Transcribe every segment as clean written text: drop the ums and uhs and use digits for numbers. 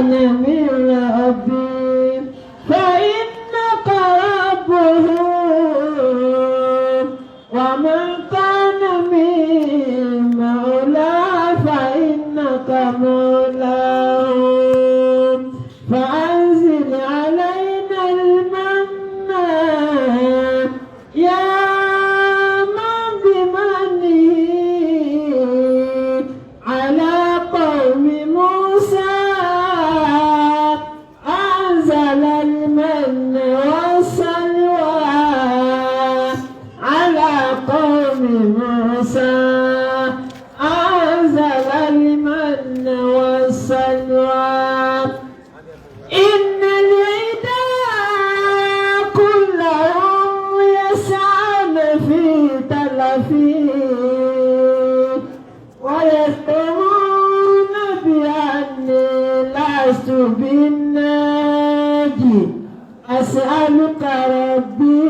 من ربي فإنك ربه، ومن كان من مولى فإنك مولاه. فأنزل علينا المن يا من بمنه على قوم موسى أنزل المن والسلوى، على قوم موسى أنزل المن والسلوى. إن العدا كلهم يسعون في تلفي ويزعمون بأني لست بالناجي. أسألك ربي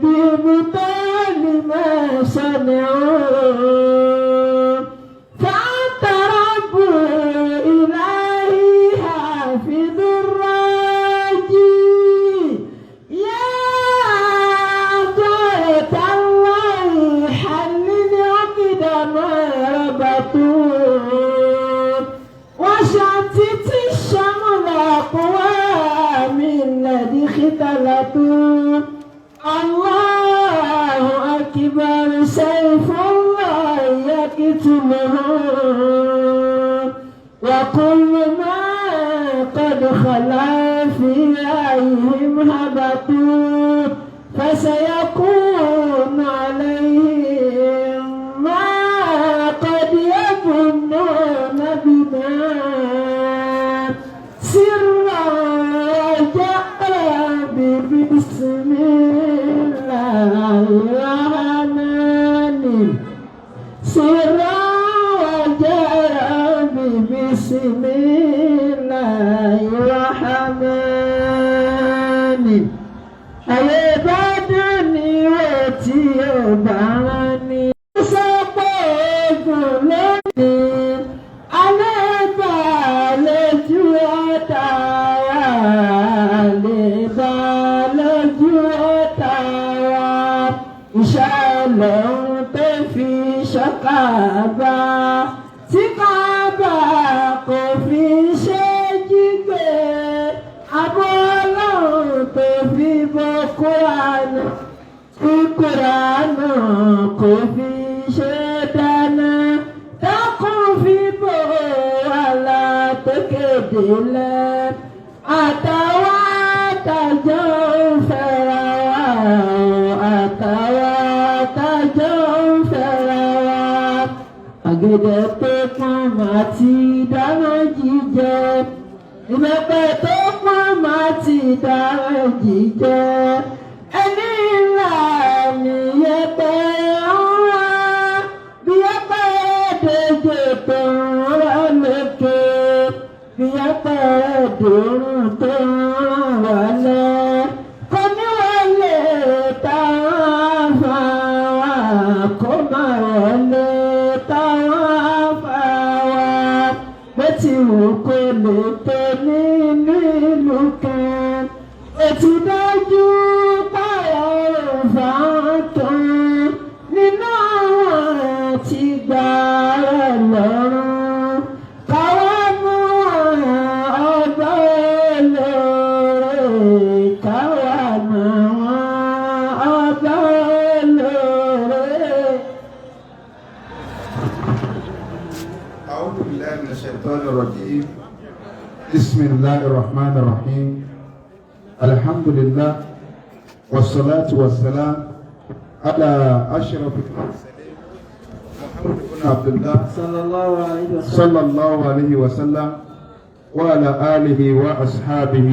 بإبطال ما صنعوا، فأنت رب إلهي حافظ الراجي. يا غاية الله حلل عقد ما ربطوا وشتت الشمل أقوام الذي اختلطوا. الله أكبر، سيف الله يقتله، وكل ما قد خلا في أيهم هبطوا، فسيكون عليهم ما قد يظنون بنا سرا وجهرا. بسم الله الرحمن، سرا وجهرا بسم الله الرحمن. Ayé bá dùn ní wò tí ó bá rán ní. Sọ pé ogun lónìí, alẹ́ bá lójú ọ̀tá wa, lè bá lójú ọ̀tá wa. Iṣẹ́ Ọlọ́run tó fi ṣọ́kàbá tí kábà kò fi ṣe jí gbé, àbọ̀ Ọlọ́run tó fi bọ́ Kúránù tí Kúránù kò fi ṣe dáná, dákun fi bò wàhálà tó kéde lẹ, àtàwọn àtàjọ ń fẹ́ra wa, àtàwọn àtàjọ ń fẹ́ra wa. Àgẹ̀dẹ̀ tó pọ́n máa ti dáná jíjẹ, ìbẹ́pẹ tó pọ́n máa ti dáná jíjẹ, ẹni ńlá nìyẹpẹ ń wá bí yẹpẹ dèjò tó ń rọ lókè, bí yẹpẹ dòrùn tó ń rán wálé, kò ní wọlé táwọn afa wa, kó má wọlé táwọn afa wa. Bó ti wù kó lè tó nínú ìlú kan, ètò dájú páyọ̀ òfà tán nínú àwọn tí gbà rẹ̀ lọ́rùn, káwá mú ọba olóore, káwá mú ọba olóore. أعوذ بالله من الشيطان الرجيم. بسم الله الرحمن الرحيم. الحمد لله والصلاة والسلام على أشرف المرسلين محمد بن عبد الله صلى الله عليه وسلم. صلى الله عليه وسلم وعلى آله وأصحابه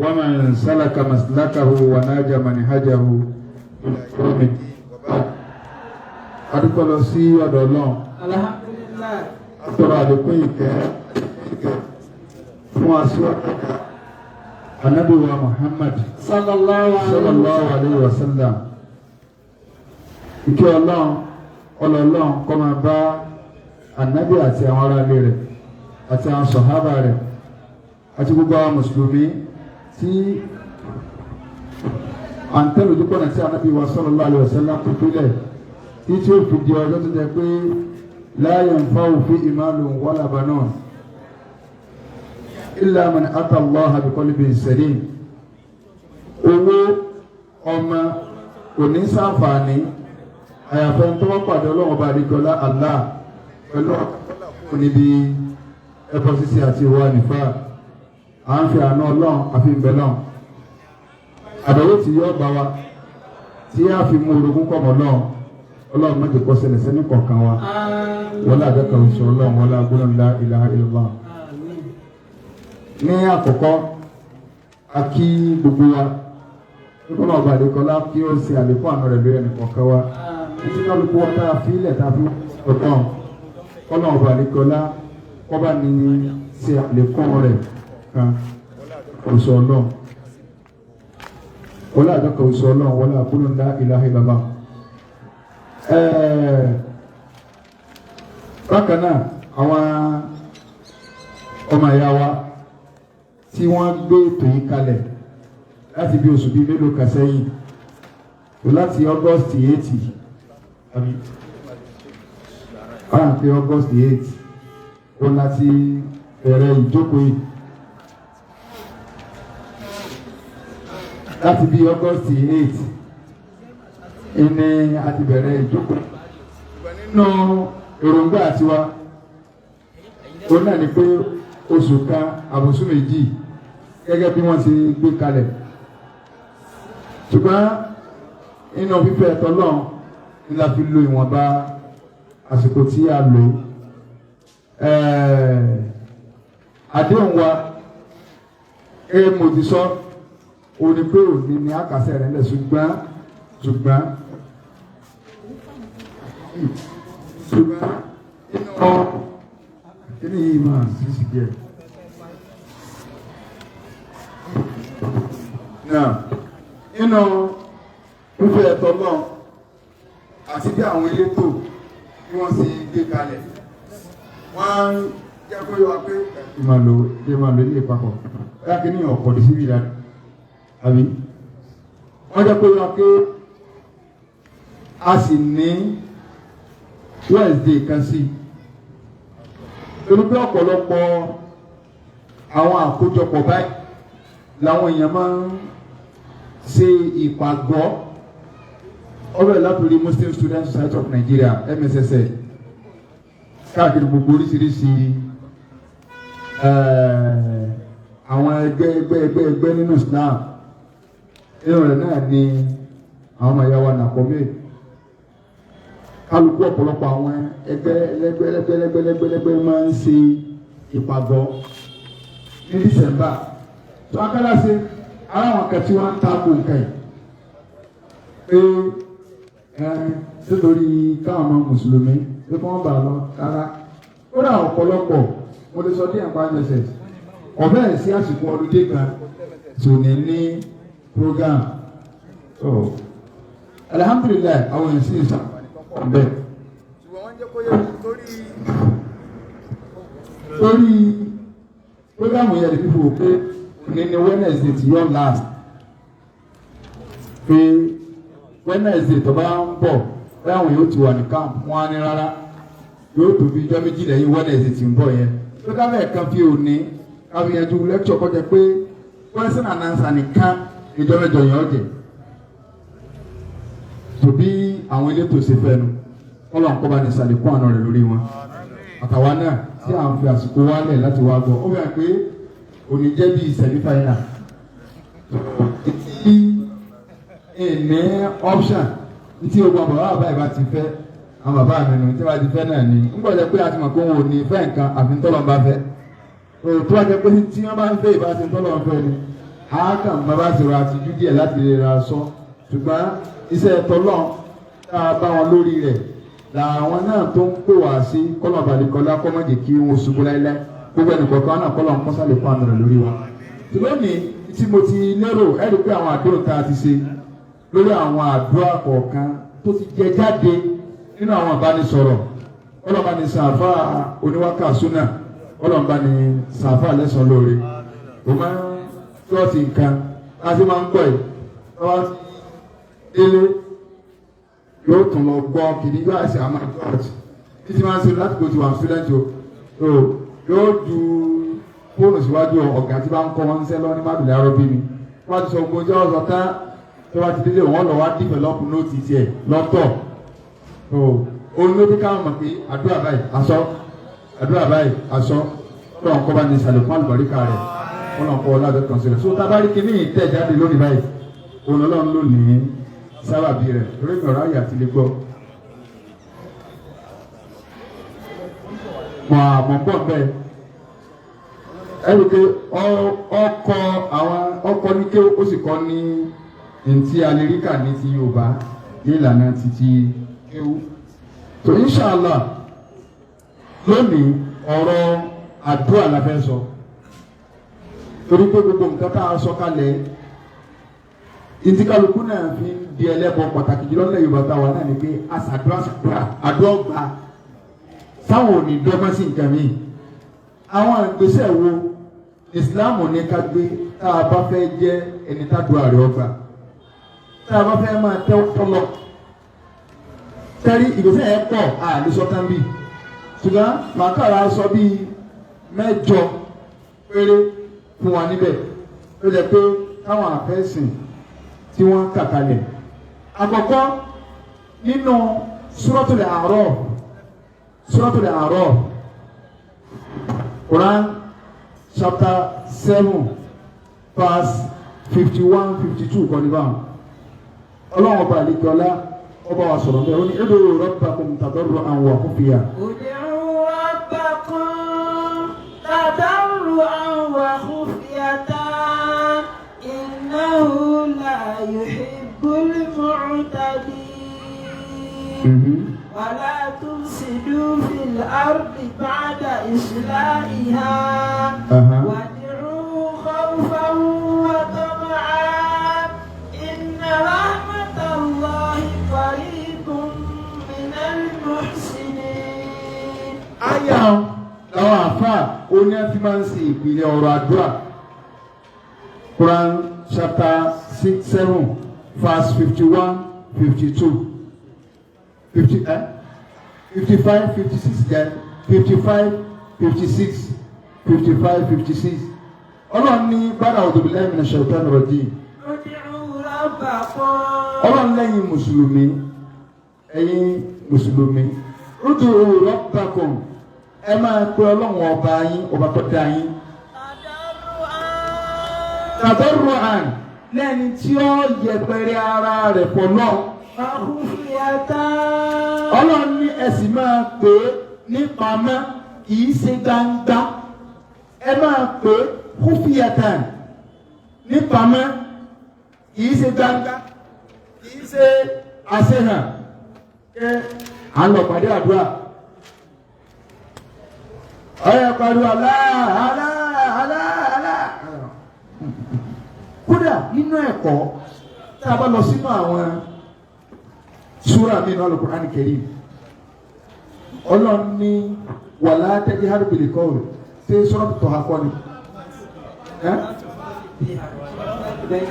ومن سلك مسلكه ونهج منهجه إلى يوم الدين. وبعد، adúpẹ́ lọ sí ọ̀dọ̀ Ọlọ́run. Alhamdulillah. Tọrọ àlékún ìkẹ́ fún aṣíwájú Ànábì wa Muhammad صلى الله عليه sallallahu alayhi wa sallam. Ìkẹ́ Ọlọ́run, ọlọ́run kó máa bá Ànábì àti àwọn ará ilé rẹ̀. Àti àwọn sọ̀hábà rẹ̀ àti gbogbo àwọn mùsùlùmí tí à ń tẹ̀lé ojú pọ̀nà tí Ànábì wa sallallahu alaihi wasallam tó pílẹ̀ tí tí ó fi di ọjọ́ tó jẹ́ pé la yanfa'u fihi malun wala banun illa man ata Allaha bi qalbin salim. Owó ọmọ kò ní ṣàǹfààní àyàfẹ́ tó wọ́n pàdé Ọlọ́run bá àdìgbọ́lá Allah pẹ̀lú ọkọ̀ níbi ẹ̀fọ́ ṣíṣe àti ìwà nìfà. À ń fi àánú Ọlọ́run àfi ń bẹ lọ́run àdánwò tí yóò bá wa tí a fi mú orogún kọ̀ mọ́ Ọlọ́run. Ọlọ́run má jẹ́ kó ṣẹlẹ̀ sẹ́ni kọ̀ọ̀kan wa. Wọlé àdẹ́kọ̀ oṣù Ọlọ́run, wọlé agbóhùn la ilaha illallah. Ní àkọ́kọ́, a kí gbogbo wa nígbà ọba àdékọ́lá kí ó ṣe àlékún àánú rẹ̀ lórí ẹnì kọ̀ọ̀kan wa títí kálukú wa tá a fi ilẹ̀ tá a fi ọ̀tọ̀ kọ́nà ọba àdékọ́lá kọ́ba ní ṣe àlékún rẹ̀ kan oṣù Ọlọ́run, wọlé àdọ́kọ̀ oṣù Ọlọ́run, wọlé agbóhùn la ilaha illallah. Bákan náà, àwọn ọmọ ìyá wa tí wọ́n gbé ètò yìí kalẹ̀ láti bí oṣù bíi mélòó kan sẹ́yìn, láti August 8, àbí báyà pé August 8 ó láti bẹ̀rẹ̀ ìjókòó yìí, láti bí August 8 ìní a ti bẹ̀rẹ̀ ìjókòó. Nínú èròǹgbà tiwa, ó náà ni pé oṣù kan àbùsùn méjì gẹ́gẹ́ bí wọ́n ti gbé kalẹ̀, ṣùgbọ́n nínú fífẹ́ ẹ̀tọ́ lọ́n ni la fi lo ìwọ̀nba àsìkò tí a lò. Àdéhùn wa gẹ́gẹ́ mo ti sọ ó ní pé òní ni àkàsẹ̀ rẹ̀ lẹ̀, ṣùgbọ́n nínú kíní yìí máa sísì díẹ̀. Náà nínú fífẹ́ ẹ̀tọ́ náà àti bí àwọn elétò bí wọ́n ṣe gbé kalẹ̀, wọ́n jẹ́ kó yọ wa pé ìmọ̀ lò ìmọ̀ lò ní ìpapọ̀ bóyá kí ní ọ̀pọ̀ dé síbi ìdáná àbí wọ́n jẹ́ kó yọ wa pé a sì ní Wednesday kan sí i, torí pé ọ̀pọ̀lọpọ̀ àwọn àkójọpọ̀ báyìí làwọn èèyàn máa ń ṣe ìpàgọ́ ọbẹ̀ látòrí Muslim Student Society of Nigeria, MSSN, káàkiri gbogbo oríṣiríṣi àwọn ẹgbẹ́ ẹgbẹ́ ẹgbẹ́ ẹgbẹ́ nínú Islam. Nínú rẹ̀ náà ni àwọn ọmọ ìyá wa nàkọ́mẹ́ kálukú. Ọ̀pọ̀lọpọ̀ àwọn ẹgbẹ́ ẹlẹ́gbẹ́ ẹlẹ́gbẹ́ ẹlẹ́gbẹ́ ẹlẹ́gbẹ́ ẹlẹ́gbẹ́ máa ń ṣe ìpàgọ́ ní December tó akálà ṣe. Ara àwọn kan tí wọ́n ń takò nǹkan yìí pé ẹ nítorí káwọn ọmọ mùsùlùmí pé kí wọ́n bá lọ rárá. Ó dà ọ̀pọ̀lọpọ̀, mo lè sọ díẹ̀ nípa MSS ọ̀bẹ́ ẹ̀ sí àsìkò ọdún kan tó ní ní program. So alhamdulillahi, àwọn èèyàn sì ń sàǹfààní bẹ́ẹ̀. Ṣùgbọ́n wọ́n jẹ́ kó yẹ torí Lórí program yẹn lè fífi wò pé ní ní Wednesday tí yọ last, pé Wednesday tó bá ń bọ̀ báwọn yóò ti wà ní camp, wọn á ní rárá, yóò tó bí ijọ́ méjì lẹ́yìn Wednesday tí ń bọ̀ yẹn, pé ká fẹ́ kan fi òní ká fi yanjú lecture, kọjá pé question and answer nìkan ìjọ mẹ́jọ yẹn ọ̀jẹ̀ tó bí àwọn elétò ṣe fẹ́ nu. Kọ́lọ̀ ń kọ́ bá ní sàlékún àná rẹ̀ lórí wọn àtàwa náà tí à ń fi àsìkò wálẹ̀ láti wá gbọ́. Ó fi hàn pé òní jẹ́ bíi semi final tí ní option tí o gbọ́. Bàbá bàbá ìbá ti fẹ́, àwọn bàbá mi nù tí wọ́n ti fẹ́ náà ni ń gbọ́dọ̀ pé a ti mọ̀ pé wọn ò ní fẹ́ nǹkan àfi tọ́lọ̀ ń bá fẹ́. Tó wá jẹ́ pé tí wọ́n bá ń fẹ́ ìbá ti tọ́lọ̀ ń fẹ́ ni, a kàn bàbá sọ̀rọ̀ àti jú díẹ̀ láti lè ra sọ, ṣùgbọ́n iṣẹ́ tọ́lọ̀ tá a bá wọn lórí rẹ̀ làwọn náà tó ń pè wá sí kọ́lọ̀ balẹ̀kọ́lá kọ́mọ̀jì kí wọ́n ṣubú láíláí. Gbogbo ẹnìkọ̀ọ̀kan náà kọ́lọ̀ ń kọ́sálẹ̀ fún àmì rẹ̀ lórí wa. Lónìí tí mo ti lérò, ẹ̀rí pé àwọn àdéhùn tá a ti ṣe lórí àwọn àdúrà kọ̀ọ̀kan tó ti jẹ jáde nínú àwọn ìbánisọ̀rọ̀, ọlọ́ba ní sàfà oníwákà súnà. Ọlọ́run bá ní sàfà lẹ́sàn-án lóore. O máa ń tọ́ọ̀tì nǹkan láti máa ń gbọ́ ẹ̀. Tọ́wá délé yóò tún lọ gbọ́ kìíní yóò àṣẹ àmà tọ́ọ̀tì. Títí máa ń ṣe láti kó ti wà student o. Yóò ju fóònù síwájú ọ̀gá tí bá ń kọ́ wọn ń sẹ́ lọ ní Mádùlẹ̀ Arọ́bí ni. Wọ́n ti sọ gbogbo ọjọ́ ọ̀sán tán tó bá ti délé wọ́n lọ wá develop nóòtì tiẹ̀ lọ́tọ̀. Olóbi káwọn mọ̀ pé àdúrà báyìí aṣọ àdúrà báyìí aṣọ ọlọ́run kọ́ bá ní ìsàlẹ̀ fún àlùbáríkà rẹ̀ ọlọ́run kọ́ ọlọ́run kan sílẹ̀. So tábàrí kìíní tẹ̀ jáde lónìí báyìí òun ọlọ́run lónìí sábàbí rẹ̀ torí mi ọ̀rọ̀ ayé àti lè gbọ́. Mọ̀ àmọ́ pọ̀ bẹ́ẹ̀ ẹ̀rù pé ọkọ̀ àwọn ọkọ̀ ní ké ó sì kọ́ ní ntí alẹ́ríkà ní ti Yorùbá ní ìlànà títí kéwú. So inshallah lónìí ọ̀rọ̀ àdúrà la fẹ́ sọ torí pé gbogbo nǹkan tá a sọ kalẹ̀ ntí kálukú náà fi ń di ẹlẹ́bọ pàtàkì jùlọ nílẹ̀ Yorùbá táwa náà ni pé àṣàdúrà ṣàdúrà àdúrà gbà sáwọn ò ní dọ́gbọ́n sí nǹkan mi. Àwọn ìgbésẹ̀ wo Islam ní ká gbé tá a bá fẹ́ jẹ́ ẹni tádùá rẹ̀ ọgbà tá a bá fẹ́ máa tẹ́ tọ́lọ tẹ́rí ìgbésẹ̀ yẹn pọ̀ àlùsọ tán bí ṣùgbọ́n màkàrà sọ bíi mẹ́jọ péré fún wa níbẹ̀ ó jẹ́ pé káwọn àfẹ́sìn tí wọ́n kà kalẹ̀. Àkọ́kọ́ nínú Suratul A'raf, Suratul A'raf, Quran chapter 7 verse 51 52 kọ́ni báwọn. Ọlọ́run ọba àlejò ọlá ọba wa sọ̀rọ̀ bẹ́ẹ̀ ó ní ud'u rabbakum tadarru'an wa khufya. ادعوا ربكم تضرعا وخفية إنه لا يحب المعتدين. ولا تفسدوا في الأرض بعد إصلاحها وادعوا خوفا وطمعا إن رحمة الله قريب من المحسنين. Àyà làwọn àfáà oní ẹtí máa ń ṣe ìpìlẹ̀ ọ̀rọ̀ àdúrà. Quran chapter 6 7 verse 51 52 50 55 56 then 55 56 55 56. Ọlọ́run ní bára a'udhu billahi minash shaitani rajim. ادعوا ربكم. Ọlọ́run lẹ́yìn mùsùlùmí, ẹ̀yin mùsùlùmí, ud'u rabbakum, ẹ máa pe ọlọ́run ọba yín, ọba tó dá yín. Tadarru'an, lẹ́ni tí ó yẹpẹrẹ ara rẹ̀ pọ̀ náà. وخفية. Ọlọ́run ní ẹ sì máa pè é nípamọ́, kì í ṣe gbangba. Ẹ máa pè é khufiyatan, nípamọ́, kì í ṣe gbangba, kì í ṣe àṣehàn. Kẹ́ à ń lọ pàdé àdúrà. Ọ̀yẹ́ pariwo Allah, Allah, Allah, Allah. Kódà nínú ẹ̀kọ́ tá a bá lọ sínú àwọn súrà mi nínú Al-Qur'an Karim, Ọlọ́run ní wala tajhar bil qawl, ṣé sọ́rọ́ tó ha kọ́ ni?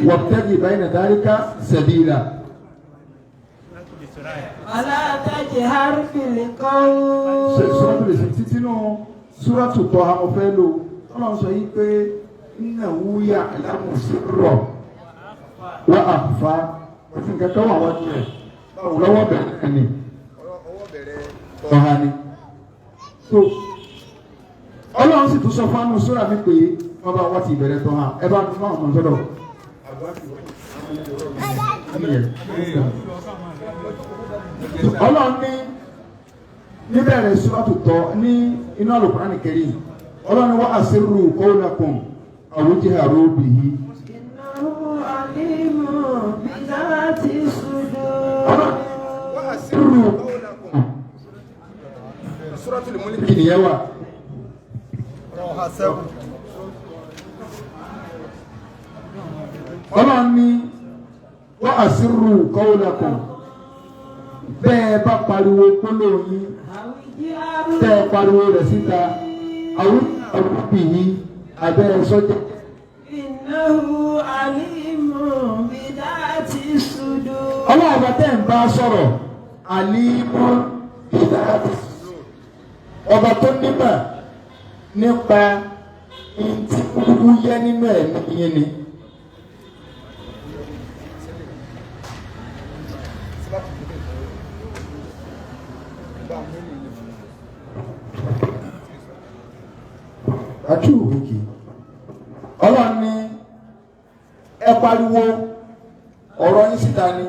Wabtaghi bayna dhalika sabila. ولا تجهر بالقول. Sọ́rọ́ tó lè ṣe títí nù súrà tó tọ́ ha mo fẹ́ lò. Ọlọ́run sọ yìí pé innahu ya'lamu sirra wa akhfa. Òfin kankan wà wájú rẹ̀ lọ́wọ́ bẹ̀rẹ̀ ni ọ̀hán ni. So Ọlọ́run sì tún sọ fún ánú sóra mi pé wọ́n bá wá ti ìbẹ̀rẹ̀ tọ́ hàn ẹ bá fún àwọn ọmọ sọ́dọ̀. Ọlọ́run ní níbẹ̀rẹ̀ sóràtù tọ́ ní inú Al-Qur'an Karim, Ọlọ́run ní wa asirru qawlakum aw ijharu bihi. إنه عليم بذات الصدور. Ọlọ́run Wa asirru qawlakum. Suratul Mulk. Kìnìyẹn wà. Ọlọ́run ní wa asirru qawlakum, bẹ́ẹ̀ bá pariwo gbólóhùn yín, tẹ́ ẹ pariwo rẹ̀ síta àwọn Bìyí abẹ́rẹ́ sọ́jà. إنه عليم بذات الصدور. Ọlọ́run ọba tẹ́ ń bá sọ̀rọ̀, àlímọ́ ìdáàbò, ọba tó nímọ̀ nípa ntí kúkú yẹ nínú ẹ̀mí yín ni. Àti òwúkì ọlọ́run ní ẹ pariwo ọ̀rọ̀ yín síta ni,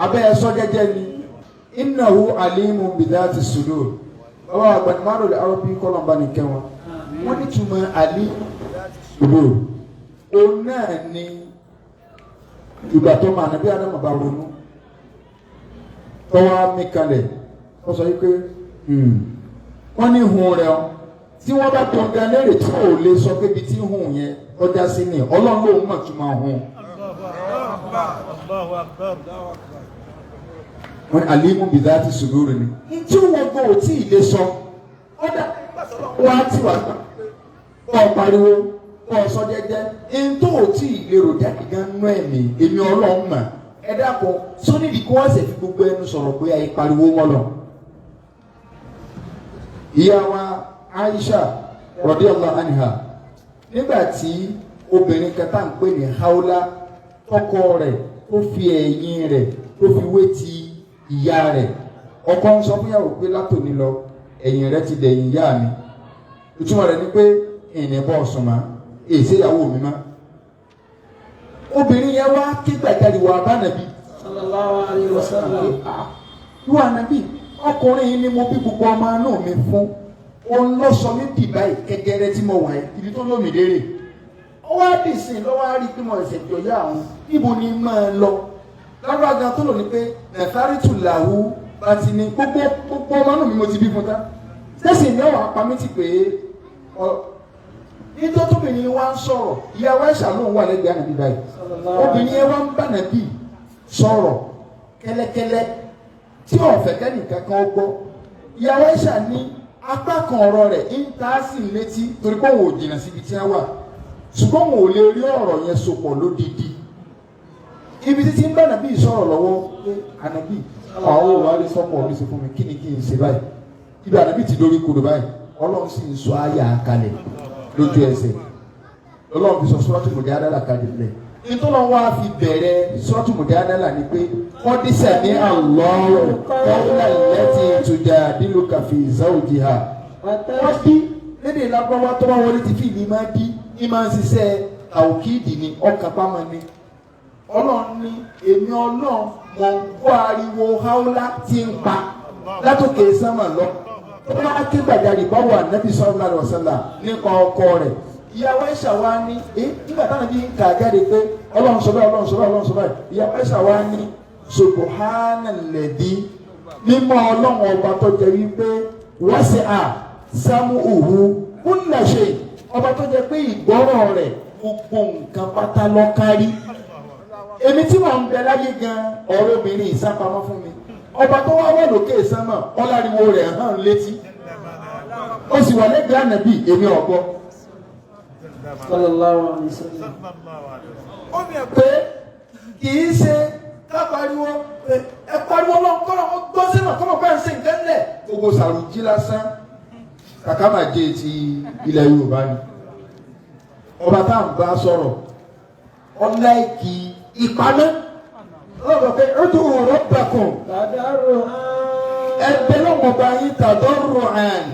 abẹ́ ẹ sọ jẹ́jẹ́ ni, innahu alimun bidhati sudur. Bàbá àgbàdìmọ́rò lè arọ́bí kọ́lọ́mbà ní kẹwọn wọ́n ní túmọ̀ alimun bidhati sudur, òun náà ni ìgbà tó máa nàbí Ádámù bá ronú tọ́wọ́ mi kalẹ̀, wọ́n sọ wípé wọ́n ní hun rẹ̀ ọ́ tí wọ́n bá tó gan lérè tí ò lè sọ pé ibi tí hun yẹn ọjà sí ni, ọlọ́run lòun mọ̀ tó máa hun. Allahu Akbar. Wọ́n ní alimu bidhati suduri ni ntí wọ́n gbọ́ ò tí ì lè sọ ọ̀dà wá tí wà kọ́ pariwo kọ́ sọ jẹ́jẹ́, ntó ò tí ì lè rò jáde gan nú ẹ̀mí èmi ọlọ́run mà. Ẹ dákun, sónídìí kí wọ́n sì fi gbogbo ẹnu sọ̀rọ̀ pé ayé pariwo mọ́ lọ. Ìyá wa Aisha radiyallahu anha, nígbà tí obìnrin kan tá à ń pè ní Haula, tọkọ rẹ̀ tó fi ẹ̀yìn rẹ̀ tó fi wé ti ìyá rẹ̀, ọkọ ń sọ fún ìyàwó pé látòní lọ ẹ̀yìn rẹ̀ ti dẹ̀yìn ìyá mi. Ìtumọ̀ rẹ̀ ni pé ìní bọ́ ọ̀sùn mọ́, èsì ìyàwó mi mọ́. Obìnrin yẹn wá ké gbàjarè wà bá nàbí. Sallallahu alayhi wa sallam. Ìwà nàbí, ọkùnrin yìí ni mo bí gbogbo ọmọ inú mi fún, òun lọ sọ mí dì báyìí kẹgẹrẹ tí mo wà yìí, ibi tó lómi lérè ó wá dì sí i lọ́wọ́ á rí i pé mo ẹ̀sẹ̀ jọ̀yà àwọn, níbo ni máa lọ lọ́wọ́ gan tó lò ní pé nàfàrìtù làwù bá ti ní gbogbo gbogbo ọmọ inú mi mo ti bí fún ta sẹ́sì ní ọ̀rọ̀ apamí ti pé ọ nítorí tóbìnrin wa ń sọ̀rọ̀, ìyàwó ẹ̀ṣà lóun wà lẹ́gbẹ̀ẹ́ ànábì báyìí, obìnrin yẹn wá ń bá nàbì sọ̀rọ̀ kẹ́lẹ́kẹ́lẹ́ tí ọ̀fẹ́ kẹ́nìkan kan gbọ́. Ìyàwó ẹ̀ṣà ní apá kan ọ̀rọ̀ rẹ̀ ń ta sí létí torí pé òun ò jìnnà síbi tí wọ́n wà, ṣùgbọ́n òun ò lè rí ọ̀rọ̀ yẹn sopọ̀ lódidi. Ibi títí ń bá nàbì sọ̀rọ̀ lọ́wọ́ pé ànàbì àwọn òwò àlè sọ́kọ̀ mi ṣe fún mi, kí ni kí n ṣe báyìí? Ibi ànàbì ti dorí kodò báyìí, ọlọ́run sì ń sọ àyà kalẹ̀ lójú ẹsẹ̀. Ọlọ́run fi sọ Suratu Mujadala kalẹ̀ lẹ̀. Ìtọ́lọ́ wa fi bẹ̀rẹ̀ Suratu Mujadala ni pé kọ́dísẹ̀ ní Allahu qawla allati tujadiluka fi zawjiha. Wọ́n bí lédè lágbọ́wá tó bá wọlé ti fi ìlú máa bí ní máa ń ṣiṣẹ́ àwòkídì ní ọkàn pamọ́ ni. Ọlọ́run ní èmi ọlọ́run mọ̀ ń kó ariwo haúlá tí ń pa látòkè sánmà lọ. Tó bá ké gbàjarè báwo ànábì sallallahu alaihi wasallam nípa ọkọ rẹ̀. Ìyàwó Aisha wa ní nígbà táwọn bí ń kà jáde pé ọlọ́run sọ báyìí, ọlọ́run sọ báyìí, ọlọ́run sọ báyìí. Ìyàwó Aisha wa ní subhanalladhi, mímọ́ ọlọ́run ọba tó jẹ́ wípé wasi'a sam'uhu kulla shay, ọba tó jẹ́ pé ìgbọ́rọ̀ rẹ̀ gbogbo nǹkan pátá ló kárí. Èmi tí mò ń bẹ láyé gan, ọ̀rọ̀ obìnrin ìsápamọ́ fún mi, ọba tó wá wà lókè sánmà ọláriwo rẹ̀ hàn létí, ó sì wà lẹ́gbẹ̀ẹ́ ànábì, èmi ọ̀gbọ́. Sallallahu alayhi wa sallam. Ó fi hàn pé kì í ṣe ká pariwo ẹ pariwo lọ kọ́nà ó gbọ́ sínú kọ́nà bá ń ṣe nǹkan lẹ̀. Gbogbo sàrùjí lásán kàkà máa jẹ ti ilẹ̀ Yorùbá ni. Ọba tá à ń bá sọ̀rọ̀ ọ̀láìkì ìpamọ́ lọ́dọ̀ pé ud'u rabbakum, Tadarru'an. ẹgbẹ́ lọ́wọ́ bá yín tadarru'an,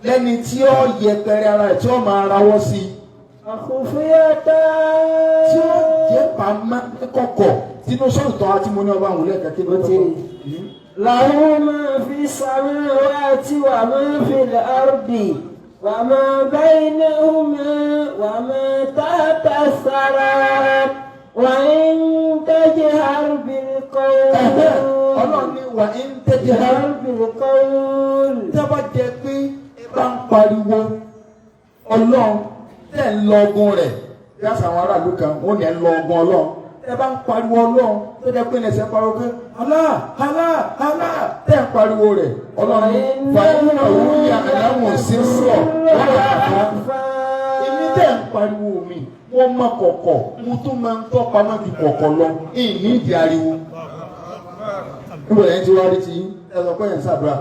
lẹ́ni tí ó yẹpẹrẹ ara rẹ̀ tí ó máa rawọ́ sí i, Khufyatan. tí ó jẹ́ pamọ́ kọ̀kọ̀ tinú sọ̀tọ̀ àti mo ní ọba àwọn olẹ́ẹ̀kẹ́ kí ló ti. Lahu ma fi samawati wa ma fil ardi wa ma baynahuma wa ma tahta thara wa in tajhar bil qawl. Ọlọ́run ní wà ń tẹ́jẹ́ Tajhar bil qawl. tí a bá jẹ pé ẹ bá ń pariwo ọlọ́run tẹ̀ ń lọ ogun rẹ̀ bí àṣà àwọn aráàlú kan wọ́n ní ẹ ń lọ ogun ọlọ́run, tẹ́ bá ń pariwo ọlọ́run tó jẹ́ pé ẹsẹ̀ ń pariwo pé Allah Allah Allah tẹ́ ń pariwo rẹ̀, ọlọ́run ní fàyínà òun yà ẹ̀láwọ̀n sí sọ̀ wọ́n yà á. Tẹ́ ń pariwo mi, wọ́n mọ kọ̀kọ̀, mo tún máa ń tọ́ pamọ́ ju kọ̀kọ̀ lọ, ìní ìdí ariwo. Níbo lẹ́yìn tí wàá rí ti yín? Ẹ sọ pé ẹ̀ ń ṣàdúrà.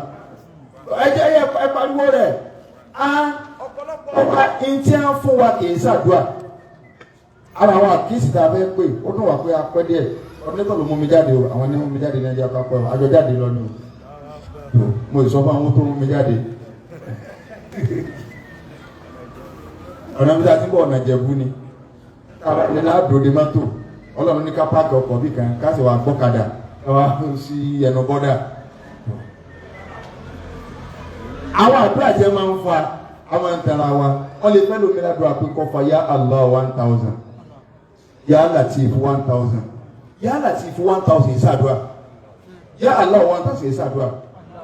Ẹ jẹ́ ẹ pariwo rẹ̀. Á ọba ntí á fún wa kì í ṣàdúrà. Ara àwọn àkíyèsí tá a fẹ́ pè, ó dùn wá pé a pẹ́ díẹ̀. Ọdún nípa ló mú mi jáde o, àwọn ní mú mi jáde ní ẹjọ́ kápẹ́ o, àjọ jáde lọ ni o. Mo sọ fún àwọn tó mú mi jáde. Ọ̀nà bí a ti ń bọ̀ ọ̀nà Ìjẹ̀bú ni. Ní láàdó de mọ́tò, Ọlọ́run ní ká páàkì ọkọ̀ bí kan, ká sì wá gbọ́kadà, ká wá sí ẹnu bọ́dà. Àwọn àdúrà jẹ́ máa ń fa, àwọn ń tara wa, wọ́n lè fẹ́ lómi ládùúrà pé kó fa yá Allah 1000, yá Latif 1000, yá Latif 1000 ìsàdúrà, yá Allah 1000 ìsàdúrà.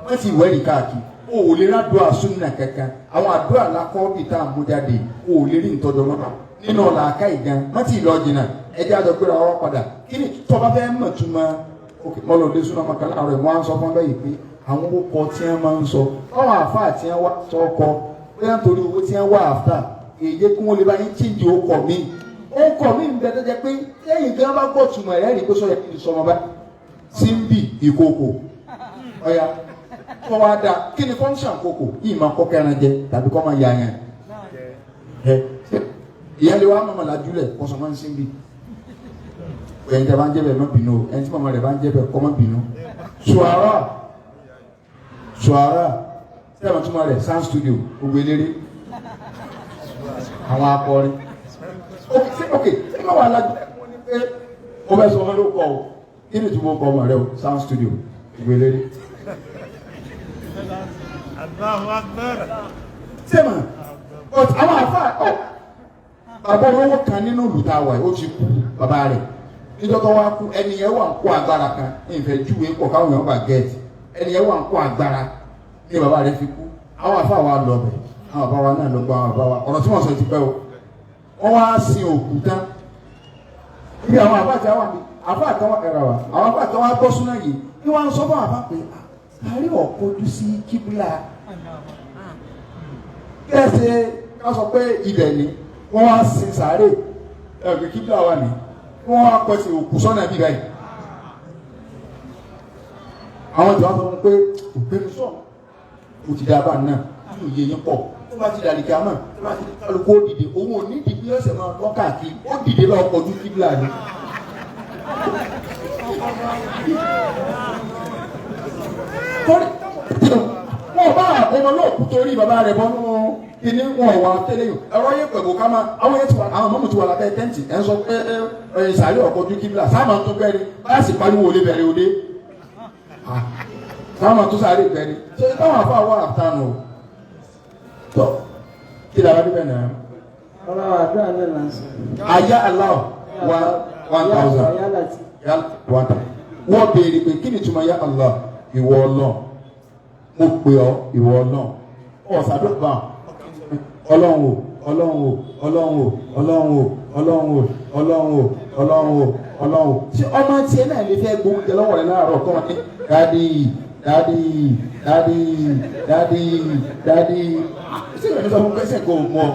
Wọ́n ti wẹ́rì káàkiri, o ò lè rádùá súnà kankan. Àwọn àdúrà lakọ́ bí tá à ń mú jáde, o ò lè rí ntọ́jọ́ mọ́ nínú ọ̀la àká ìgan, má ti lọ jìnnà, ẹjẹ́ àjọ gbéra wa padà. Kí ni tọ́ba fẹ́ mọ̀ túmọ̀? Mọ́lọ́dé súnà mọ́kà láàárọ̀ ẹ̀, wọ́n á sọ fún bẹ́ẹ̀ pé àwọn orúkọ tí wọ́n máa ń sọ, àwọn àáfàá tí wọ́n wá sọ ọkọ bóyá nítorí owó tí wọ́n wá àfà, èyí kí wọ́n lè bá yín chíǹdì ọkọ̀ mi. Ọkọ̀ mi ń bẹ tó jẹ́ pé lẹ́yìn tí wọ́n bá gbọ́ túmọ̀ ẹ̀ rí pé sọ yẹ kí n sọmọ bá síbì ìkòkò ọ̀ya kọ́ wa da. Kí ni fọ́nṣàn kòkò yìí máa kọ́ kẹran jẹ tàbí kọ́ máa yà yẹn ẹ ìyá lè wá mọ̀mọ́ lajúlẹ̀ kọ́ sọ máa ń síbì. Ẹ̀yin tí a bá ń jẹ́ bẹ́ẹ̀ má bínú o, ẹ̀yin tí màmá rẹ̀ bá ń jẹ́ bẹ́ẹ̀ kọ́ má bínú. Suara suara tí a bá túmọ̀ rẹ̀ sound studio, gbogbo eléré àwọn akọrin. Ok, ṣé kí wọ́n wà lajúlẹ̀ pé mo fẹ́ sọ wọn ló kọ o, kí ni ìtumọ̀ kọ ọmọ rẹ o? Sound studio, gbogbo eléré. Allahu Akbar. Sẹ́mà, but àwọn àfa ọ̀ bàbá olówó kan nínú ìlú tá a wà yìí, ó ti kú bàbá rẹ̀ níjọ́ tó wá kú, ẹni yẹn wà ń kó agbára kan ní ìfẹ́ júwe pọ̀ káwọn èèyàn bá gẹ̀ẹ́tì. Ẹni yẹn wà ń kó agbára ní bàbá rẹ̀ fi kú. Àwọn àfa wa lọ bẹ̀, àwọn bàbá wa náà lọ gbọ́ àwọn bàbá wa ọ̀rọ̀ tí wọ́n sọ ti pẹ́ o. Wọ́n wá sin òkú tán ibi àwọn àfa àti àwọn àfa àtàwọn ẹ̀rọ wa, àwọn àfa àtàwọn agbọ́ súná yìí ni wọ́n á sọ fún àwọn àfa pé àárí ọ̀kọ́jú sí kíbúlà kẹsẹ̀ ká sọ pé ibẹ̀ ni wọ́n wá sin sàárè ẹ̀gbẹ́ kíbla wà ní wọ́n wá kọ́ sí òkú sọ́nà bíbá yìí. Àwọn tí wọ́n sọ fún pé ògbénu sọ kò ti dábàá náà nínú iye yín pọ̀ tó bá ti dàlí kíámà tó bá ti di kálukú ó dìde, òun ò ní ìdí bí ọ̀sẹ̀ máa lọ́ káàkiri, ó dìde lọ́ọ́ kọjú kíbla ni. Torí wọn bá ọmọ náà kú torí bàbá rẹ̀ bọ́nú kíní wọn wà tẹ́lẹ̀ yìí ẹ̀rọ yẹ pẹ̀lú ká máa àwọn yẹn ti wà, àwọn mọ́mù ti wà lábẹ́ tẹ́ǹtì ẹ̀ ń sọ pé ẹ̀ sàárẹ̀ ọkọ̀ ojú kíbla sáàmà tó bẹ́ẹ̀ báyà sì pariwo olè bẹ̀rẹ̀ òde sáàmà tó sàárẹ̀ bẹ̀rẹ̀ ṣé táwọn afọ àwọn àtànù tọ kí lára bíbẹ̀ náà. Ọ̀rọ̀ àdúrà náà là ń sọ. Àyà Allah 1000 Àyà láti. One thousand. Wọ́n béèrè pé kí ni ìtumọ̀ ya Allah? Ìwọ Ọlọ́run, mo pè ọ́, ìwọ Ọlọ́run, ọ̀sàdúrà bá Ọlọ́run o, Ọlọ́run o, Ọlọ́run o, Ọlọ́run o, Ọlọ́run o, Ọlọ́run o, Ọlọ́run o, Ọlọ́run o. Ṣé ọmọ tiẹ̀ náà lè fẹ́ gbóúnjẹ lọ́wọ́ rẹ láàárọ̀ kọ́ wọn ní dádì dádì dádì dádì dádì? Ṣé ìwé ní sọ fún pẹ́sẹ̀ kò mọ̀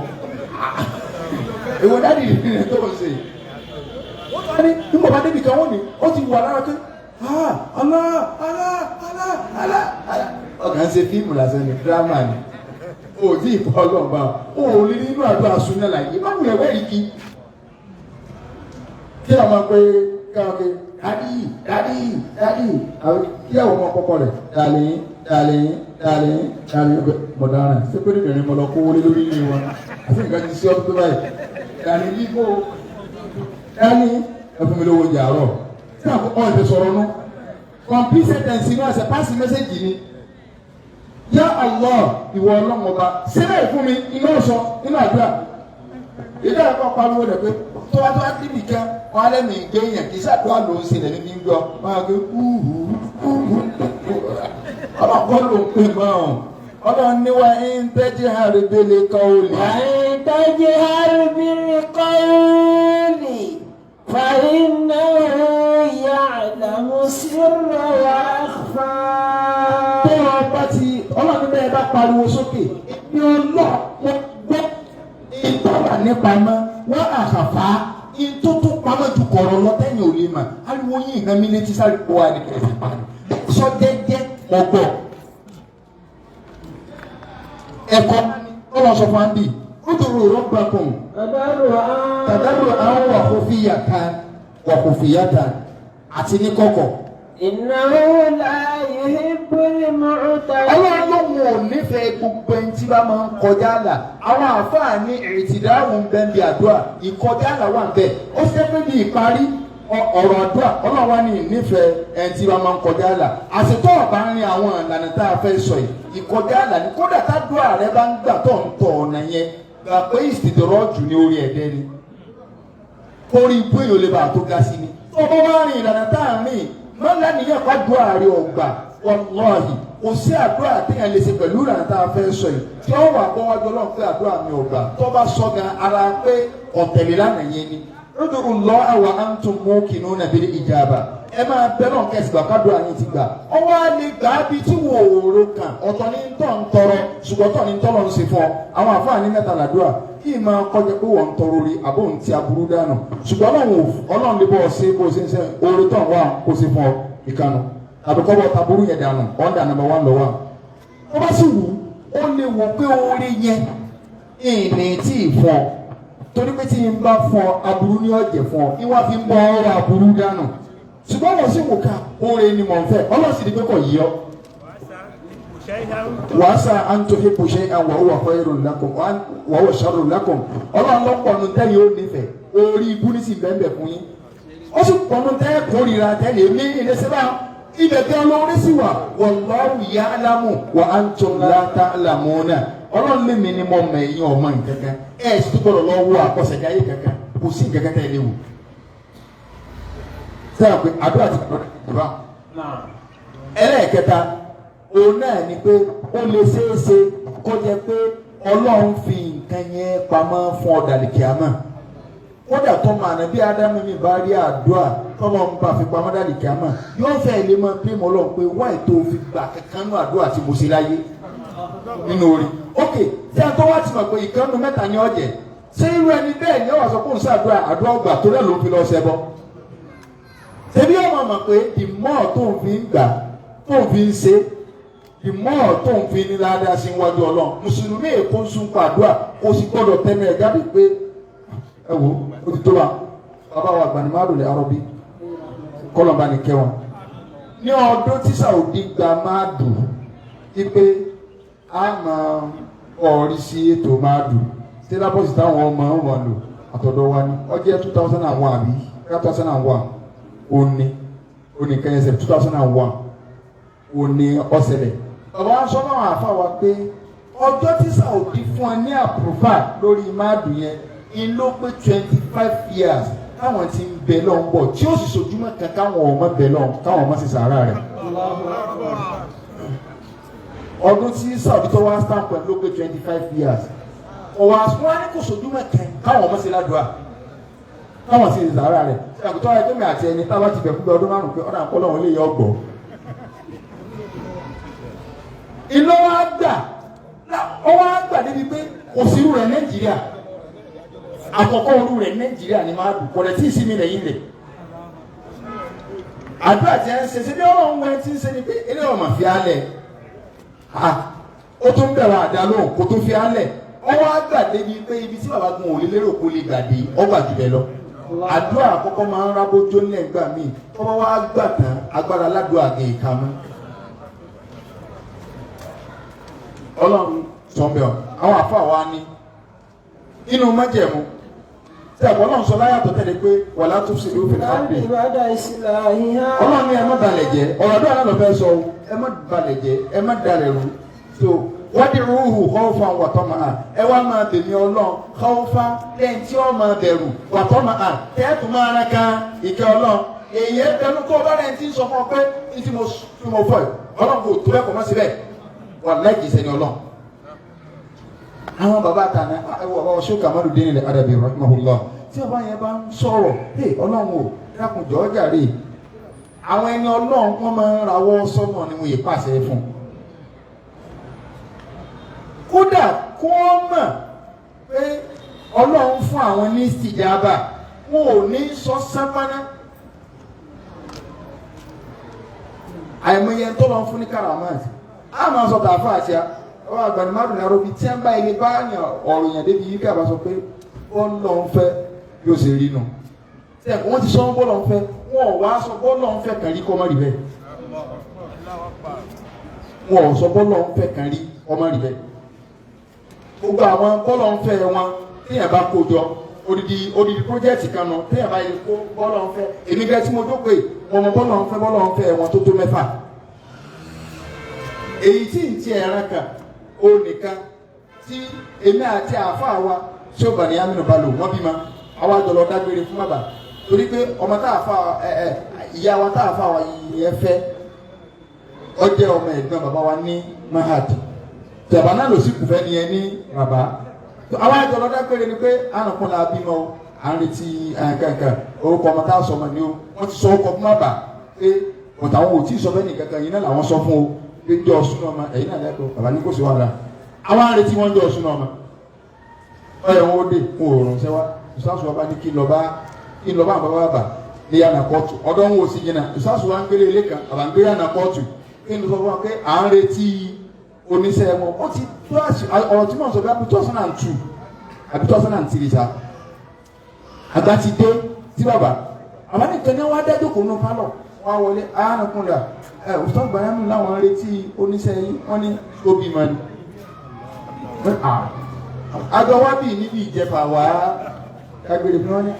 ìwọ dádì rẹ̀ tó ń ṣe? Wọ́n ní nígbà bá débi kan wọ́n ní ó ti wà lára pé Allah Allah Allah Allah Allah. Ọkàn ń ṣe fíìmù lásán ni, dírámà ni, o tí ì bọ́ ọlọ́ọ̀bá o ò lè nínú àdúrà súná láyé má wulẹ̀ wẹ́rì kí. Kí a máa pe káàkiri dádì dádì dádì, kí àwọn ọmọ kọ́kọ́ rẹ̀ dàlẹ́ dàlẹ́ dàlẹ́ dàlẹ́ mọ̀dáràn ṣé pé nìyẹn mo lọ kó wọlé lórí ilé wọn àti nǹkan ti ṣe ọdún tó báyìí dàlẹ́ yìí kó dání ẹ fún mi lówó oúnjẹ àárọ̀ tí àkọ́kọ́ ẹ̀ fi sọ̀rọ̀ nù complete sentence inú ẹsẹ̀ pass message ni ya Allah ìwọ Ọlọ́run ọba sílẹ̀ fún mi iná sọ inú àdúrà ìdá ẹ̀kọ́ pariwo rẹ̀ pé tó bá tó bá débi kan wọn á lẹ́mìí gbé yẹn kì í sàdúrà ló ń ṣe lẹ́mí fi ń gbọ́ wọn á gbé húhù húhù ọlọ́kọ́ ló ń pè mọ́ ọ́n Ọlọ́run ní wa ń tẹ́jú àrídélé kọ́ òlì. وإن تجهر بالقول فإنه يعلم السر وأخفى. Tó o bá ti Ọlọ́run bẹ́ẹ̀ bá pariwo sókè ní ọlọ́ mo gbọ́ ìtọ́wà nípamọ́ wá àkàfà tó tó pamọ́ ju kọ̀rọ̀ lọ tẹ́yìn ò lè mà ariwo yín nǹkan mi létí sáré kó wa ní kẹsì pa sọ jẹ́jẹ́ ọgbọ́ ẹ̀kọ́ ọlọ́ sọ fún ambi ud'u rabbakum tadarru'an wa khufiyatan wa khufiyatan àti ní kọ̀kọ̀. Innahu la yuhibbul mu'tadin. Ọlọ́run lòun ò nífẹ̀ẹ́ gbogbo ẹni tí bá máa ń kọjá àlà. Àwọn àáfàá ní ìrètìdáhùn bẹ́ẹ̀ bí àdúrà ìkọjá àlà wà bẹ́ẹ̀. Ó ṣe pé bí ìparí ọ̀rọ̀ àdúrà Ọlọ́run wá ní ìnífẹ̀ẹ́ ẹni tí bá máa ń kọjá àlà. Àṣetọ́ ọ̀bá ń rin àwọn ìlànà tá a fẹ́ sọ yìí ìkọjá àlà ni kódà tádùá rẹ bá ń gbà tó ń tọ̀ ọ̀nà yẹn gbà pé ìsìtìdọ̀rọ̀ jù ní orí ẹ̀dẹ́ ni. Orí ibú èèyàn lè bàa tó ga sí ni. Tó o bá wá rìn ìlànà tá à ń rìn mọ́lá nìyẹn kó àdúrà rẹ ọgbà wàláhì kò sí àdúrà téèyàn lè ṣe pẹ̀lú ìlànà tá a fẹ́ sọ yìí tí ó wà bọ́ wájú Ọlọ́run pé àdúrà mi ọgbà tó bá sọ gan ara pé ọ̀tẹ̀lẹ̀ lánàá yẹn ni ud'u Allaha wa antum muqinuna bil ijaba ẹ máa bẹ náà kẹsì gbà kádùá yín ti gbà ọwọ́ á lè gbà á bí tí wò ó ro kàn ọ̀tọ̀ ní tọ́ ń tọrọ ṣùgbọ́n tọ́ ní tọ́lọ̀ ń ṣe fún ọ àwọn àfáà ní mẹ́ta làdúrà kí n máa kọjá pé wọ́n ń tọrọ orí àbó ń ti aburú dànù ṣùgbọ́n Ọlọ́run lè bọ́ ọ ṣe bó ṣe ń ṣe orí tọ̀ wá kó ṣe fún ọ ìkànnù àbíkọ́ bọ́ taburú yẹn dànù ọ̀ndà nàmbà wán lọ́wọ́ ó bá sì wù ó lè wò pé orí yẹn ìní tí ì fún ọ torí pé tí n bá fún ọ aburú ní ọ̀jẹ̀ fún ọ ìwà fi ń bọ́ ọrọ̀ aburú dànù ṣùgbọ́n wọ́n sì wò ká oore ni mò ń fẹ́ Ọlọ́run sì ní pé kò yí ọ. Wàásà an tuhibbu shay'an wa huwa khayrun lakum wa huwa sharrun lakum Ọlọ́run lọ́pọ̀ nu tẹ́yìn ó nífẹ̀ẹ́ orí ibú ní sì bẹ́ẹ̀ fún yín ó sì pọ̀ nu tẹ́ kórìíra tẹ́lẹ̀ mí ìrẹsẹ̀ bá ibẹ̀ gan lórí sì wà wallahu ya'lamu wa antum la ta'lamuna Ọlọ́run lèmi ni mo mọ̀ ẹ̀yin ọmọ nǹkankan ẹ̀ sì tó gbọ́dọ̀ lọ wo àkọsẹ̀jáyé kankan kò sí nǹkankan tẹ́ ẹ léwu sẹ́yìn pé àdúrà ti kọ̀ ọ́ ẹlẹ́ẹ̀kẹta òun náà ni pé ó lè ṣeéṣe kó jẹ́ pé Ọlọ́run fi nǹkan yẹn pamọ́ fún ọ̀dàlẹ̀ kíámà kódà tó máa nà bí Ádámù mi bá rí àdúrà tọ́lọ́run bá fi pamọ́ dàlẹ̀ kíámà yóò fẹ́ lè mọ pé mo lọ́n pé wáì tó fi gbà kankan nú àdúrà tí mo ṣe láyé nínú orí ok tí a tó wá ti mọ̀ pé ìkànnù mẹ́ta ni ọ̀jẹ̀ ṣé irú ẹni bẹ́ẹ̀ ni ó wá sọ pé òun ṣàdúrà àdúrà ọgbà torí ẹ̀ ló fi lọ ṣẹbọ ṣebí ọmọ mọ̀ pé the more tó ń fi ń gbà tó ń fi ń ṣe the more tó ń fi ní ládàá sí iwájú Ọlọ́run mùsùlùmí èkó ń sunkún àdúrà kò sì gbọ́dọ̀ tẹnu ẹ̀ jáde pé ẹ wo ó ti tó wa bàbá wa àgbà ní márùn lè arọbí kọlọmba ní kẹwọn ní ọdún tí Saudi gba máa dùn wípé a máa ọrí sí ètò máa dùn sílábọ̀sì táwọn ọmọ wọn lò àtọ̀dọ̀ wa ní ọjọ́ 2001 àbí 2001 òní òní kẹyẹsẹ 2001 òní ọ̀sẹ̀lẹ̀. Bàbá wa sọ fún àwọn àfa wa pé ọjọ́ tí Saudi fún ẹ ní àpòfà lórí máàdù yẹn ń ló pé 25 years káwọn ti ń bẹ lọ́n bọ̀ tí ó sì sojúmọ́ kan káwọn ọmọ bẹ lọ́n káwọn ọmọ sì sàárà rẹ̀. Ọdún tí Saudi tó wá stamp ẹ̀ ló pé 25 years ọ̀wà wọn á ní kò sojúmọ́ kan káwọn ọmọ sì ládùúgbà káwọn sì sàárà rẹ̀ àgùtọ́ ẹgbẹ́ mi àti ẹni tá a bá ti bẹ̀ fún bí ọdún márùn-ún pé ọ̀nà àpọ́lọ́ wọn lè yọ ọgbọ̀. Iná wa gbà ọwọ́ á gbà débi pé kò sí irú rẹ̀ Nàìjíríà àkọ́kọ́ irú rẹ̀ Nàìjíríà ni máa dùn kọ̀lẹ̀ tí ìsinmi rẹ̀ yín lẹ̀. Àdúrà tí ẹ ń ṣe ṣe bí Ọlọ́run wẹ tí ń ṣe ni pé eléyìí ọmọ fi álẹ̀ ó tún bẹ̀rẹ̀ àdá lóhùn kó tún fi álẹ̀ ọwọ́ á gbà débi pé ibi tí bàbá gun òlé lérò kó lè gbàdé ọgbà jù bẹ́ẹ̀ lọ. Àdúrà àkọ́kọ́ máa ń rábójó nílẹ̀ gbà míì tọ́wọ́ wá gbà tán agbára aládùúgbò àgè ìka mọ́. Ọlọ́run sọ̀nbẹ̀ ọ̀ àwọn àfa wa ní inú májẹ̀mú tí àpò Ọlọ́run sọ láyàtọ̀ tẹ̀lé pé wàlá tó ṣe lófin ápè Ọlọ́run ní ẹ má balẹ̀ jẹ́ ọ̀rọ̀ àdúrà náà lọ fẹ́ sọ ẹ má balẹ̀ jẹ́ ẹ má dalẹ̀ rú so wádìí rúhù khawfan wa tama'an ẹ wá máa bèmí Ọlọ́run khawfan lẹ́yìn tí ó máa bẹ̀rù wa tama'an tẹ́ẹ̀tù máa rán kan ìkẹ́ Ọlọ́run èyí ẹ bẹnu tó bá rẹ̀ ti ń sọ fún ọ pé ní tí mo fọ yìí Ọlọ́run kò tó bẹ́ẹ̀ kọ́ mọ́ síbẹ̀ wà láì kìí sẹ́ni Ọlọ́run. Àwọn bàbá àtàná ẹ wọ bàbá Sheikh Kamaluddin al-Adabi rahimahullah tí ọba yẹn bá ń sọ̀rọ̀ ẹ Ọlọ́run ò dákun jọ̀ọ́ jàre àwọn ẹni Ọlọ́run wọn máa ń rawọ́ sọ́nà ni wọ́n yìí pàṣẹ fún un kódà kó mọ̀ pé Ọlọ́run fún àwọn ní ìsìjàbà wọn ò ní sọ sápáná. Àìmọye tó lọ fún ní karamat a máa sọ tààfà àti àwọn àgbàni márùn aróbi tí wọn bá ilé bá yàn ọ̀rọ̀ yàn débi yìí káàbá sọ pé bọ́ọ̀lù ń fẹ́ yóò ṣe rí nù tí ẹ̀kọ́ wọn ti sọ bọ́ọ̀lù ń fẹ́ wọn ò wá sọ bọ́ọ̀lù ń fẹ́ kàn rí kọ́ má rí bẹ́ẹ̀ wọn ò sọ bọ́ọ̀lù ń fẹ́ kàn rí kọ́ má rí bẹ́ẹ̀ gbogbo àwọn bọ́ọ̀lù ń fẹ́ wọn téèyàn bá kó jọ odidi odidi pírójẹ́tì kan nù téèyàn bá yẹ kó bọ́ọ̀lù ń fẹ́ èmi gẹ́gẹ́ tí mo jókòó yìí mo mọ bọ́ọ̀lù ń fẹ́ bọ́ọ̀lù ń fẹ́ wọn tó tó mẹ́fà èyí tí ń ti ẹran kan ó nìkan tí èmi àti àáfàá wa tí ó bàní aminu balo wọn bímọ àwa jọlọ dágbére fún bàbá torí pé ọmọ tá àáfàá ẹ ẹ ìyá wa tá àáfàá wa yẹn fẹ́ ó jẹ́ ọmọ ẹ̀gbọ́n bàbá wa ní mahad tẹ̀bà náà ló sì kù fẹ́ ni ẹ ní bàbá àwa jọlọ dágbére ni pé ànàkùn la bímọ o à ń retí kankan orúkọ ọmọ tá a sọ ọmọ ni o wọ́n ti sọ ọkọ fún bàbá pé bọ̀tà àwọn ò tí ì sọ fẹ́ nìkankan yìí náà làwọn sọ fún o pé jọ ọsùn náà ma ẹ̀yin náà lẹ́kọ̀ọ́ bàbá ní kò sí wàhálà àwọn arètí wọn jọ ọsùn náà ma ọyọ wọn ó dé kó òòrùn sẹwà ìsásùn ọba ní kí lọ bá kí lọ bá àwọn bàbá bàbá ní yàrá kóòtù ọ̀dọ̀ wọn ò sí jìnnà ìsásùn wa ń gbélé ilé kan bàbá ń gbé yàrá kóòtù kí n sọ fún wa pé à ń retí oníṣẹ́ wọn ó ti tó ọ̀rọ̀ tí mò ń sọ bí i 2002 àbí 2003 sa àgbà ti dé sí bàbá àbá nìkan ní wọn á dájú kò nù pálọ̀ wọn á wọlé àánú ẹ òtún gbàyàmù láwọn retí oníṣẹ́ yìí wọ́n ní tóbi mọ́ ni. Àjọ wá bì níbi ìjẹfà wá kágbére fún wọn ní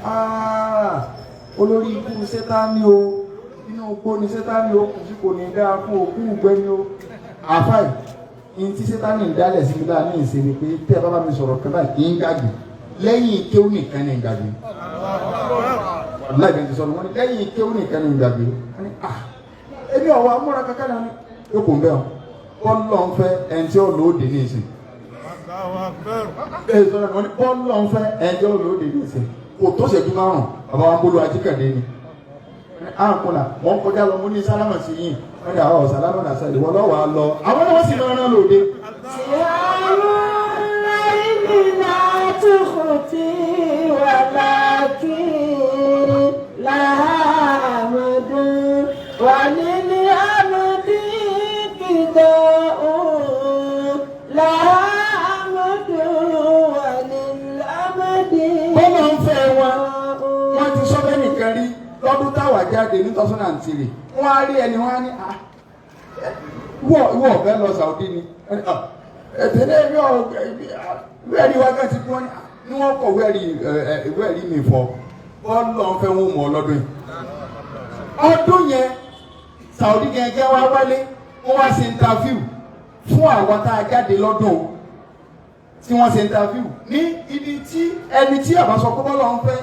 olórí ikú Sátánì o inú igbó ni Sátánì o kù sí kò ní dáa fún òkú ìgbẹ́ ni o. Àfáì ní tí Sátánì ń dálẹ̀ sí mi láà ní ìsinmi pé tẹ́ ẹ bá bá mi sọ̀rọ̀ kan báyìí kì í gbàgbé lẹ́yìn kéwù nìkan ní gbàgbé. Láìpẹ́ ti sọ̀rọ̀ wọn ní lẹ́yìn kéwù nìkan ní gbàgbé. Wọ́n ní ebi ọwọ amúra kankan náà ni yóò ń bẹ ọ bọ́ọ̀lù ọ̀nfẹ́ ẹni tí ó lò ó dé ní ìsìn. Bẹ́ẹ̀ sọ̀rọ̀ ni wọ́n ní bọ́ọ̀lù ọ̀nfẹ́ ẹni tí ó lò ó dé ní ìsìn. Kò tó ṣẹ́jú márùn-ún bàbá wa ń bolo ajíkàdé ni. Àǹkùnà wọ́n kọjá lọ mo ní sálámà sí yìí wọ́n ní àwọn sálámà náà sáré wọ́n lọ́wọ́ á lọ. Àwọn náà wọ́n sì máa rán lòde. Bọ́lá ń fẹ́ wọn, wọ́n ti sọ bẹ́ẹ̀ nìkan rí lọ́dún táwa jáde ní 2003. Wọ́n á rí ẹni wọ́n á ní ìwọ ọ̀fẹ́ lọ Saudi ni. Ẹ̀tẹ̀lẹ́ ìwé ẹ̀rí wákàtí kí wọ́n ní wọ́n kọ̀ ìwé ẹ̀rí mi fọ́. Bọ́lá ń fẹ́ wọn mọ̀ ọlọ́dún yìí. Ọdún yẹn Saudi gẹ́gẹ́ wá wálé wọ́n wá ṣe interview fún àwọn tá a jáde lọ́dún o tí wọ́n ṣe interview ní ibi tí ẹni tí àbá sọ pé bọ́lá ń fẹ́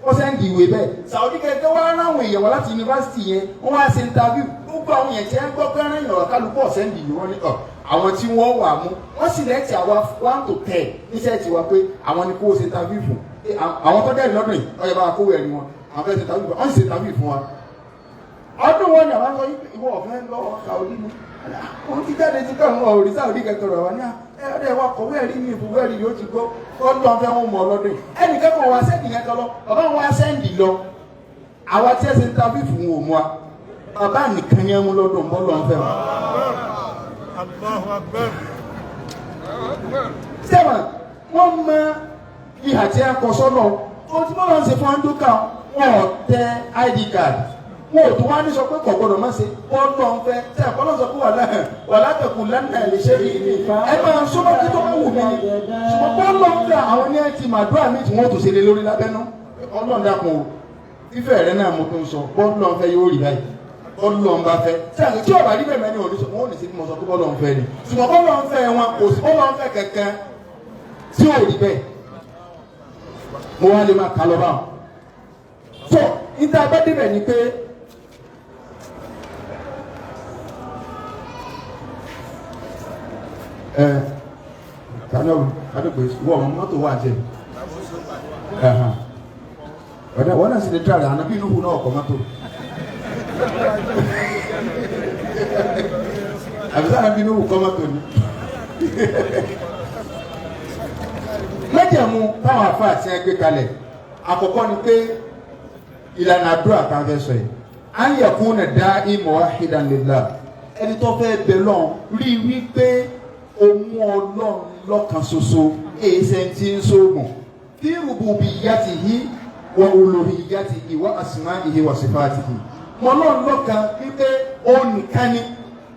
wọ́n sẹ́ndì ìwé bẹ́ẹ̀ Saudi gẹ́gẹ́ wá ráwọn èèyàn wá láti yunifásitì yẹn wọ́n wá ṣe interview gbogbo àwọn èèyàn tí wọ́n gbọ́ pé rán ìyọ̀rọ̀ kálukú ọ̀sẹ́ndì ìwé wọn ní ọ̀ àwọn tí wọ́n wà mú wọ́n sì lẹ́tì àwa 1 to 10 níṣẹ́ tiwa pé àwọn ni kó ṣe interview fún àwọn tó dẹ́rì lọ́dún yìí ọ̀yẹ̀ bá wa kówó ẹ̀rí wọn àwọn fẹ́ ṣe interview fún wọn sì ṣe interview fún wa ọdún wọn ni àwọn sọ ìwọ ọ̀fẹ́ lọ Saudi ni òun ti jáde ti kọ́ àwọn òrìṣà òrí kẹkọrọ wa ní ọdẹ wa kọ wẹ́ẹ̀rí ní ìfún wẹ́ẹ̀rí yóò ti gbọ́ ọdún ọ̀fẹ́ wọn mọ̀ ọlọ́dún yìí ẹnìkan kan wá sẹ́ndì yẹn kan lọ bàbá wọn wá sẹ́ndì lọ àwa tí ẹ ṣe ń ta fífún wọn ò mú wa bàbá nìkan yẹn mú lọ́dún bọ́ lọ́n fẹ́ wọn. Allahu Akbar. Sẹ́wọ̀n wọ́n mọ ìhà tí a kọ sọ́nà ohun tí wọ́n lọ ṣe fún andókà wọn ò tẹ ID card wọn ò tún wá ní sọ pé kò gbọdọ̀ má ṣe bọ́ọ̀lù ọ̀nfẹ́ tí àkọlọ́ sọ pé wà látẹ̀kù lánàá lè ṣe rí ẹ máa sọ́mọ́ kí tó bá wù mí ni ṣùgbọ́n bọ́ọ̀lù ọ̀nfẹ́ àwọn ní ẹ ti màdúrà mi tí wọ́n tún ṣe lé lórí lábẹ́nú Ọlọ́run dákun o fífẹ́ rẹ náà mo tún sọ bọ́ọ̀lù ọ̀nfẹ́ yóò rí báyìí bọ́ọ̀lù ọ̀nba fẹ́ tí àti tí ọ̀bà rí bẹ́ẹ̀ mẹ́ni òní sọ wọn ò ní sí bí mo sọ pé bọ́ọ̀lù ọ̀nfẹ́ ni ṣùgbọ́n bọ́ọ̀lù ọ̀nfẹ́ wọn kò sí bọ́ọ̀lù ọ̀nfẹ́ kankan tí ò rí bẹ́ẹ̀ mo wá lè máa kà lọ báwọn. tó níta bá débẹ̀ ni pé ẹ kàná kàná pé wọ́n ọmọ mọ́tò wà jẹ ọ̀dà wọ́n náà sì lè tíra rẹ̀ àná bí inú hu náà ọkọ̀ mọ́tò àbí sáà bí inú hu kọ́ mọ́tò ni. Májẹ̀mú táwọn àfáà tí wọ́n gbé kalẹ̀ àkọ́kọ́ ni pé ìlànà àdúrà kan fẹ́ sọ yìí, an yakuna da'i muwahidan lillah, ẹni tó fẹ́ bẹ lọ́n rí i wípé òun Ọlọ́run lọ́kan ṣoṣo, èyí ṣe ń ti ń sóògùn fi rububiyyatihi wa uluhiyyatihi wa asma'ihi wa sifatihi. Mọ Ọlọ́run lọ́kan wípé òun nìkan ni.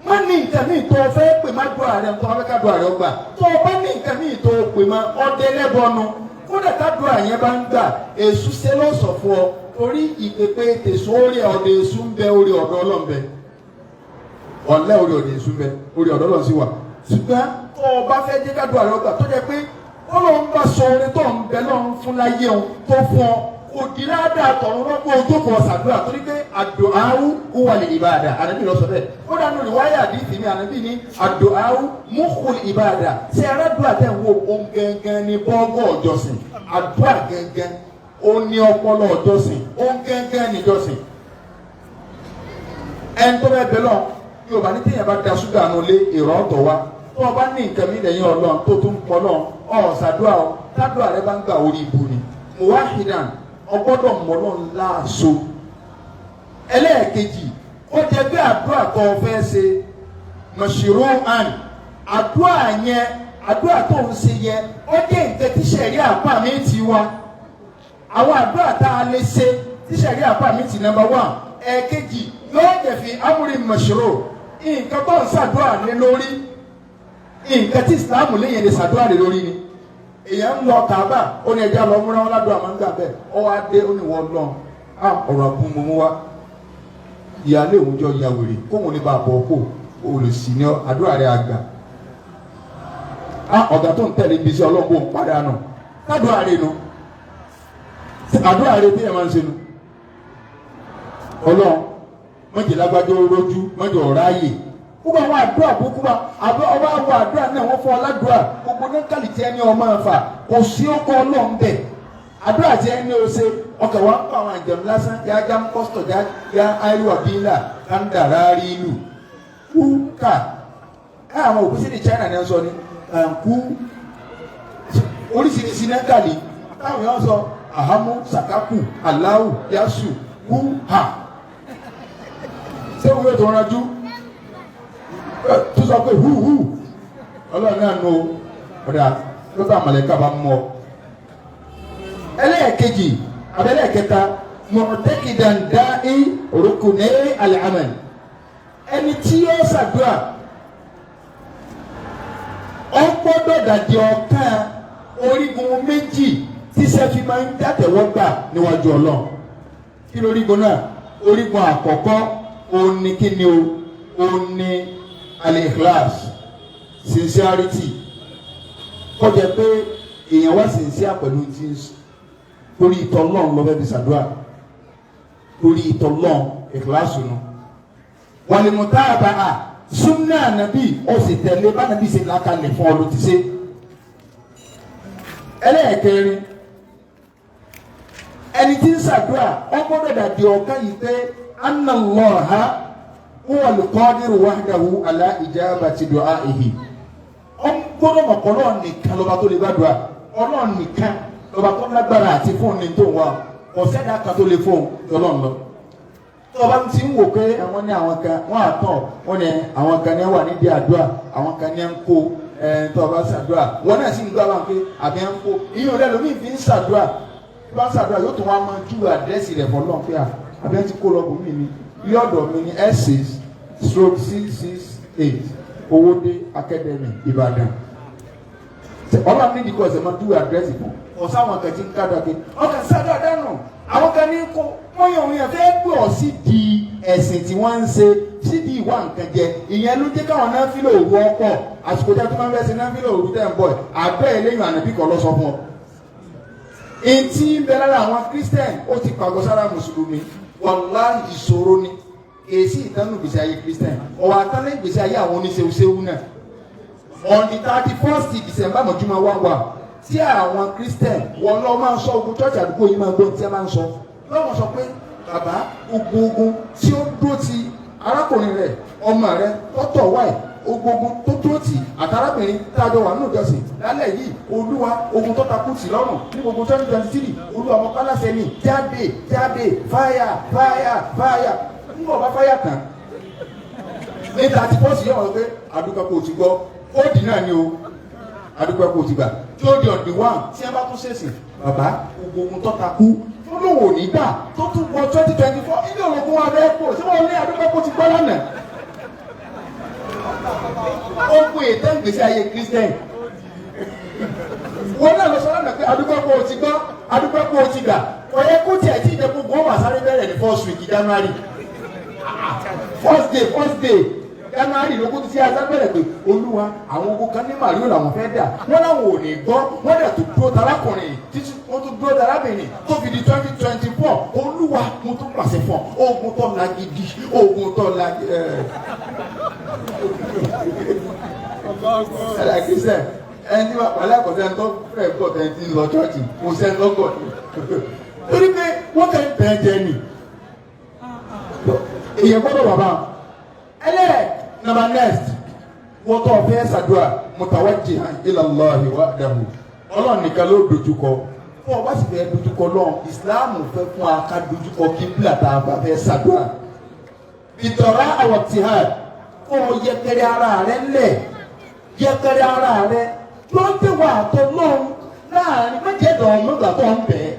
Má ní nǹkan míì tó o fẹ́ pè má dùn ààrẹ tó o fẹ́ ká dùn ààrẹ ọgbà. Tó o bá ní nǹkan míì tó o pè má ọdẹ lẹ́bọnu, kódà ká dùn àyẹn bá ń gbà, èṣù ṣe lọ́sọ̀ fún ọ torí ìpèpè tèṣù orí ọ̀dọ̀ èṣù ń bẹ, orí ọ̀dọ̀ Ọlọ́run bẹ, ọ̀lẹ́ orí ọ̀dọ̀ èṣù ń bẹ, orí ọ̀dọ̀ Ọlọ́run sì wà. Ṣùgbọ́n tó o bá fẹ́ jẹ́ ká dùn ààrẹ ọgbà, tó jẹ́ pé Ọlọ́run bá sọ orin tó ń bẹ lọ́run fún láyé òun tó fún ọ, kò di ládàá tọ̀run lọ́pọ̀ ojókòó ọ̀sàdúrà, torí pé àdùáwù huwa lil ìbáàdà. Ànábì ló sọ bẹ́ẹ̀. Ó dànù rìwáyà àdìsí mi, ànábì ní àdùáwù mukhul ìbáàdà. Ṣé aládùúrà tẹ̀ ń wo ohun gangan ní bọ́ọ̀gọ́ ọ̀jọ̀sìn? Àdúrà gangan ó ní ọpọlọ ọ̀jọ̀sìn, ohun gangan ní ìjọsìn. Ẹni tó bẹ́ẹ̀ bẹ́ẹ̀ lọ, Yorùbá ní téèyàn bá da ṣúgà nù lé èrò ọ̀tọ̀ wa, tó o bá ní nǹkan mi lẹ́yìn Ọlọ́run tó tún pọ̀ lọ́n ọ̀sàdúrà ọ tádùá rẹ bá ń gbà orí ibu ni. Muwahidan, ọgbọ́dọ̀ mọlọ ńlá so. Ẹlẹ́ẹ̀kejì, ó jẹ́ pé àdúrà tó o fẹ́ ṣe mashru'an, àdúrà yẹn, àdúrà tó ń ṣe yẹn, ó jẹ́ nǹkan tí sẹ̀rí àpá mi ti wá, àwọn àdúrà tá a lè ṣe tí sẹ̀rí àpá mi ti number one. Ẹ̀ẹ̀kejì, yóò jẹ́ fi amri mashru', nǹkan tó ń ṣàdúrà lé lórí, nǹkan tí Ìsìlámù léyìn lè ṣàdúrà lé lórí ni. Èèyàn ń lọ Kàábà, ó ní ẹja lọ múra wọn ládùn àmọ́ ń gbà bẹ́ẹ̀, ọ wá dé, ó ní wọ́n lọ á ọ̀rọ̀ àbúmọ̀mú wa, ìyáálé òun jọ ya wèrè kóun ní bá a bọ̀ kó olùsí ní àdúrà rẹ̀ àgbà á ọ̀gá tó ń tẹ̀lé ibi iṣẹ́ ọlọ́gbọ̀n òun padà nù kádùá rẹ̀ nu àdúrà rẹ̀ tí ẹ̀ máa ń ṣe nu. Ọlọ́run mọ̀jẹ̀lágbájọ́ rójú mọ̀jẹ̀ ọ̀ráyè gbogbo àwọn àdúrà burúkú wa, àbẹ ọba àwọn àdúrà náà wọ́n fún ọládùúrà gbogbo ní kàlí tí ẹni ọmọ ẹ̀fà kò sí ọkọ Ọlọ́run bẹ̀. Àdúrà tí ẹni o ṣe ọkọ̀ wa ń kọ́ àwọn àjẹmú lásán yá já ń kọ́sítọ̀ já yá àìrúwà bíńlà kàńdàrà rí ìlú kúkà ẹ àwọn òkú sí ní China ní ẹ sọ ni kú oríṣiríṣi náà kàlí táwọn yẹn sọ ahamu sakaku aláwù yasu kú ha ṣé wọn yóò tó ránjú tó sọ pé hu hu Ọlọ́run náà nù ọ̀dà lọ́tà àmàlẹ́kà bá mú ọ. Ẹlẹ́ẹ̀kejì abẹ́lẹ́ẹ̀kẹta, mọ̀tẹ́kìdàn dáì rukunay al-amal, ẹni tí yóò ṣàdúrà ó gbọ́dọ̀ dàdí ọ̀kan orígun méjì tí sẹ́fì máa ń dàtẹ̀wọ́gbà níwájú Ọlọ́run. Kí lórígun náà? Orígun àkọ́kọ́ òun ni kí ni o? Òun ni al-ikhlas, sincerity. Kọjá pé èèyàn wá sincere pẹ̀lú tí torí ìtọ́ Ọlọ́run ló fẹ́ fi ṣàdúrà, torí ìtọ́ Ọlọ́run, ikhlas nù. Wal-mutaba'a, súnà nàbí ó sì tẹ̀lé bá nàbí ṣe làkàlẹ̀ fún ọ ló ti ṣe. Ẹlẹ́ẹ̀kẹrin, ẹni tí ń ṣàdúrà ó gbọ́dọ̀ dàbí ọ̀kan yìí pé anna Allaha huwa al-qadiru wahdahu ala ijabati du'aihi. Ó gbọ́dọ̀ mọ̀ pé Ọlọ́run nìkan lọ́ba tó lè gbàdúrà, Ọlọ́run nìkan lọ́ba tó lágbára àti fún ní tó ń wá, kò sẹ́dá kan tó lè fún Ọlọ́run lọ. Tó o bá ti ń wò pé àwọn ní àwọn kan wọ́n àtọ̀ wọ́n ní àwọn kan ní wà nídìí àdúrà, àwọn kan ní ń kó ẹ̀ tó o bá ṣàdúrà wọ́n náà sì ń gbọ́ àwọn pé àbí ń kó ìyẹn rẹ lómi fi ń ṣàdúrà. Bí wọ́n ṣàdúrà yóò tún wá máa ju àdírẹ́sì rẹ̀ fọlọ́n pé àbí ẹ ti kó lọ bùnmí mi, ilé ọ̀dọ̀ mi ní S6/668 Owódé Academy, Ìbàdàn. Ọlọ́run nídìí kọ́ ẹ̀sẹ̀ máa dúró àdírẹ́sì fún ọ̀sán àwọn kan tí ń ká dàgbé ọkàn sádà dànù, àwọn kan ní kó wọ́n yàn wọ́n yàn fẹ́ gbé ọ sí di ẹ̀sìn tí wọ́n ń ṣe sí di ìwà nǹkan jẹ. Ìyẹn ló jẹ́ káwọn náà fílò òru ọ̀pọ̀ àsìkò tí a tún máa ń fẹ́ ṣe náà fílò òru tẹ̀ ń bọ̀ abẹ́ eléyìn ànábì kọ́ lọ sọ fún ọ. Ntí ń bẹ lára àwọn Christian ó ti pàgọ́ sára mùsùlùmí, wàláhì ìṣòro ni èsì ìtànù gbèsè ayé Christian ọ̀wà àtàlẹ́ gbèsè ayé àwọn oníṣẹ́wọ́sẹ́wọ́ náà. On the 31st December mọ̀júmọ́ wá wà tí àwọn Christian wọn lọ máa ń sọ ogun church àdúgbò yìí máa gbọ́n tí a máa ń sọ lọ́wọ́ sọ pé bàbá ogun ogun tí ó dó ti arákùnrin rẹ̀ ọmọ rẹ̀ tọ́tọ̀ wáì Ogun tó tó tì àtàrábìnrin tá a jọ wà nínú ìjọsìn lálẹ́ yìí, Olúwa, ogun tó takú tì lọ́rùn ní gbogbo 2023, Olúwa, ọmọ kálásẹ̀ ni, jáde, jáde, fáyà, fáyà, fáyà. Ń bọ̀ bá fáyà tán ní 31st yẹn, wọ́n pé àdúgbò kò ti gbọ́, ó dì náà ni o, àdúgbò kò ti gbà tí ó di ọ̀dì wá tí ẹ bá tún ṣèṣì bàbá ogun tó takú tó lóun ò ní gbà tó tún wọ 2024, ilé òrogún wa bẹ́ẹ̀ kó tí wọ́n ní àdúgbò kò ti gbọ́ lánàá. Ogun ètò ìgbésí ayé Christian wọn náà lọ sọ lánàá pé àdúgbò kò ti gbọ́, àdúgbò kò ti gbà. Ọ̀yẹ́ kó tiẹ̀ tí ìjẹ́ gbogbo wọn wà sáré bẹ̀rẹ̀ ní first week January, first day, first day January lógún tí a sábẹ̀rẹ̀ pé Olúwa, àwọn ogun kan ní màríò làwọn fẹ́ dà, wọ́n làwọn ò ní gbọ́, wọ́n dẹ̀ tún dúró tarákùnrin títí wọ́n tún dúró tarábìnrin tó fi di 2024. Olúwa, mo tún pàṣẹ fún ọ, ogun tó la gidi, ogun tó la ẹ ẹ Christian ẹni tí wàá pàlẹ́ àkọsẹ́ ẹni tó fẹ́ gbọ́ tẹ̀ ti lọ chọ́ọ̀chì kò sẹ́ni lọ́gọ̀ torí pé wọ́n kẹ́ ń tẹ̀ jẹ ni. Èèyàn gbọ́dọ̀ bàbá ẹlẹ́. Number next, wọ́n tó fẹ́ ṣàdúrà, mutawajjihan ila Allahi wahdahu, Ọlọ́run nìkan ló dojúkọ. Fún ọ bá sì fẹ́ dojúkọ lọ́n, Ìsìláàmù fẹ́ fún wa ká dojúkọ kíbla tá a bá fẹ́ ṣàdúrà. Ìtọ̀rọ̀ àwọ̀tìhàn kó o yẹpẹrẹ ara rẹ ńlẹ̀, yẹpẹrẹ ara rẹ ló ń tẹ̀wọ̀ àtọ̀ lọ́hùn láàrin méjèèjì ọ̀hún nígbà tó ń bẹ̀ ẹ́.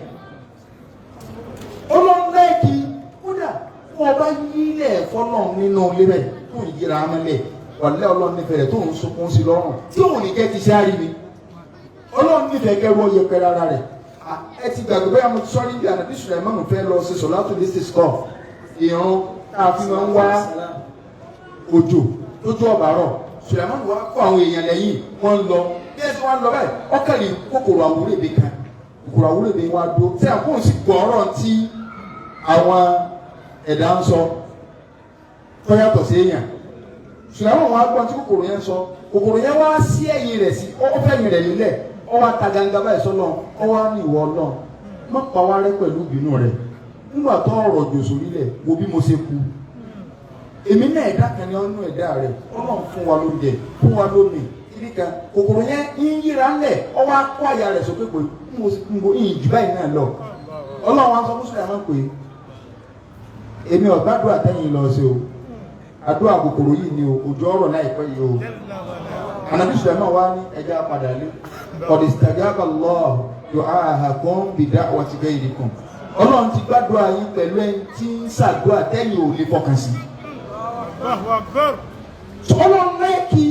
Ọlọ́run lẹ́ẹ̀kì kódà fún ọba yílẹ̀ fọlọ́run nínú ilé rẹ̀ tó ń yíra amẹ́lẹ̀ wàlẹ́. Ọlọ́run nífẹ̀ẹ́ rẹ̀ tó ń sunkún sí lọ́rùn tí òun ní jẹ́ ti ṣe àrí mi. Ọlọ́run nífẹ̀ẹ́ kẹrù ọyẹpẹrẹ ara rẹ̀. Ẹ ti gbàgbé bóyá mo ti sọ níbi ànábì Sùlẹ̀mánù fẹ́ lọ ṣe sọ̀látù listisqa, ìrun tá a fi máa ń wá òjò lójú ọ̀bà rọ̀. Sùlẹ̀mánù wá kó àwọn èèyàn lẹ́yìn, wọ́n ń lọ. Bí ẹ ti wá ń lọ báyìí, ọkàlì kòkòrò àwúrèbe kan, kòkòrò àwúrèbe wá dó tí àkóhùn sì gbọ́ ọ̀rọ̀ tí àwọn ẹ̀dá ń sọ tó yàtọ̀ sí èèyàn. Sùlẹ̀mánù wá gbọ́n tí kòkòrò yẹn ń sọ. Kòkòrò yẹn wá sí ẹ̀yìn rẹ̀ sí ó fẹ́ ẹ̀yìn rẹ̀ lélẹ̀, ó wá ta ganga báyìí sọ́nà, ó wá ní, "Ìwọ Ọlọ́run, má pa wá rẹ́ pẹ̀lú ìbínú rẹ̀ nígbà tó ọ̀rọ̀ jò sórílẹ̀. Wo bí mo ṣe kú, èmi náà ẹ̀dá kan ní ọ̀nù ẹ̀dá rẹ̀. Ọlọ́run, fún wa lóúnjẹ, fún wa lómi." Ibi kan kòkòrò yẹn ń yíra ńlẹ̀, ó wá kó àyà rẹ̀ sókè pé mo ìyìn jù báyìí náà lọ. Ọlọ́run wa sọ fún Sùlẹ̀mánù pé èmi ọ̀gbádùn àtẹ̀yìn lọ sí o, àdúrà kòkòrò yìí ni o, òjò ọ̀rọ̀ láìpẹ́ yìí o. Ànàbí Sùlẹ̀mánù wa ní ẹja padà lé. Qad istajaba Allahu du'aakum bi da'wati ghayrikum. Ọlọ́run ti gbàdúrà yín pẹ̀lú ẹni tí ń ṣàdúrà tẹ́yìn ò lè fọkàn sí. Allahu Akbar. Ọlọ́run lẹ́ẹ̀kì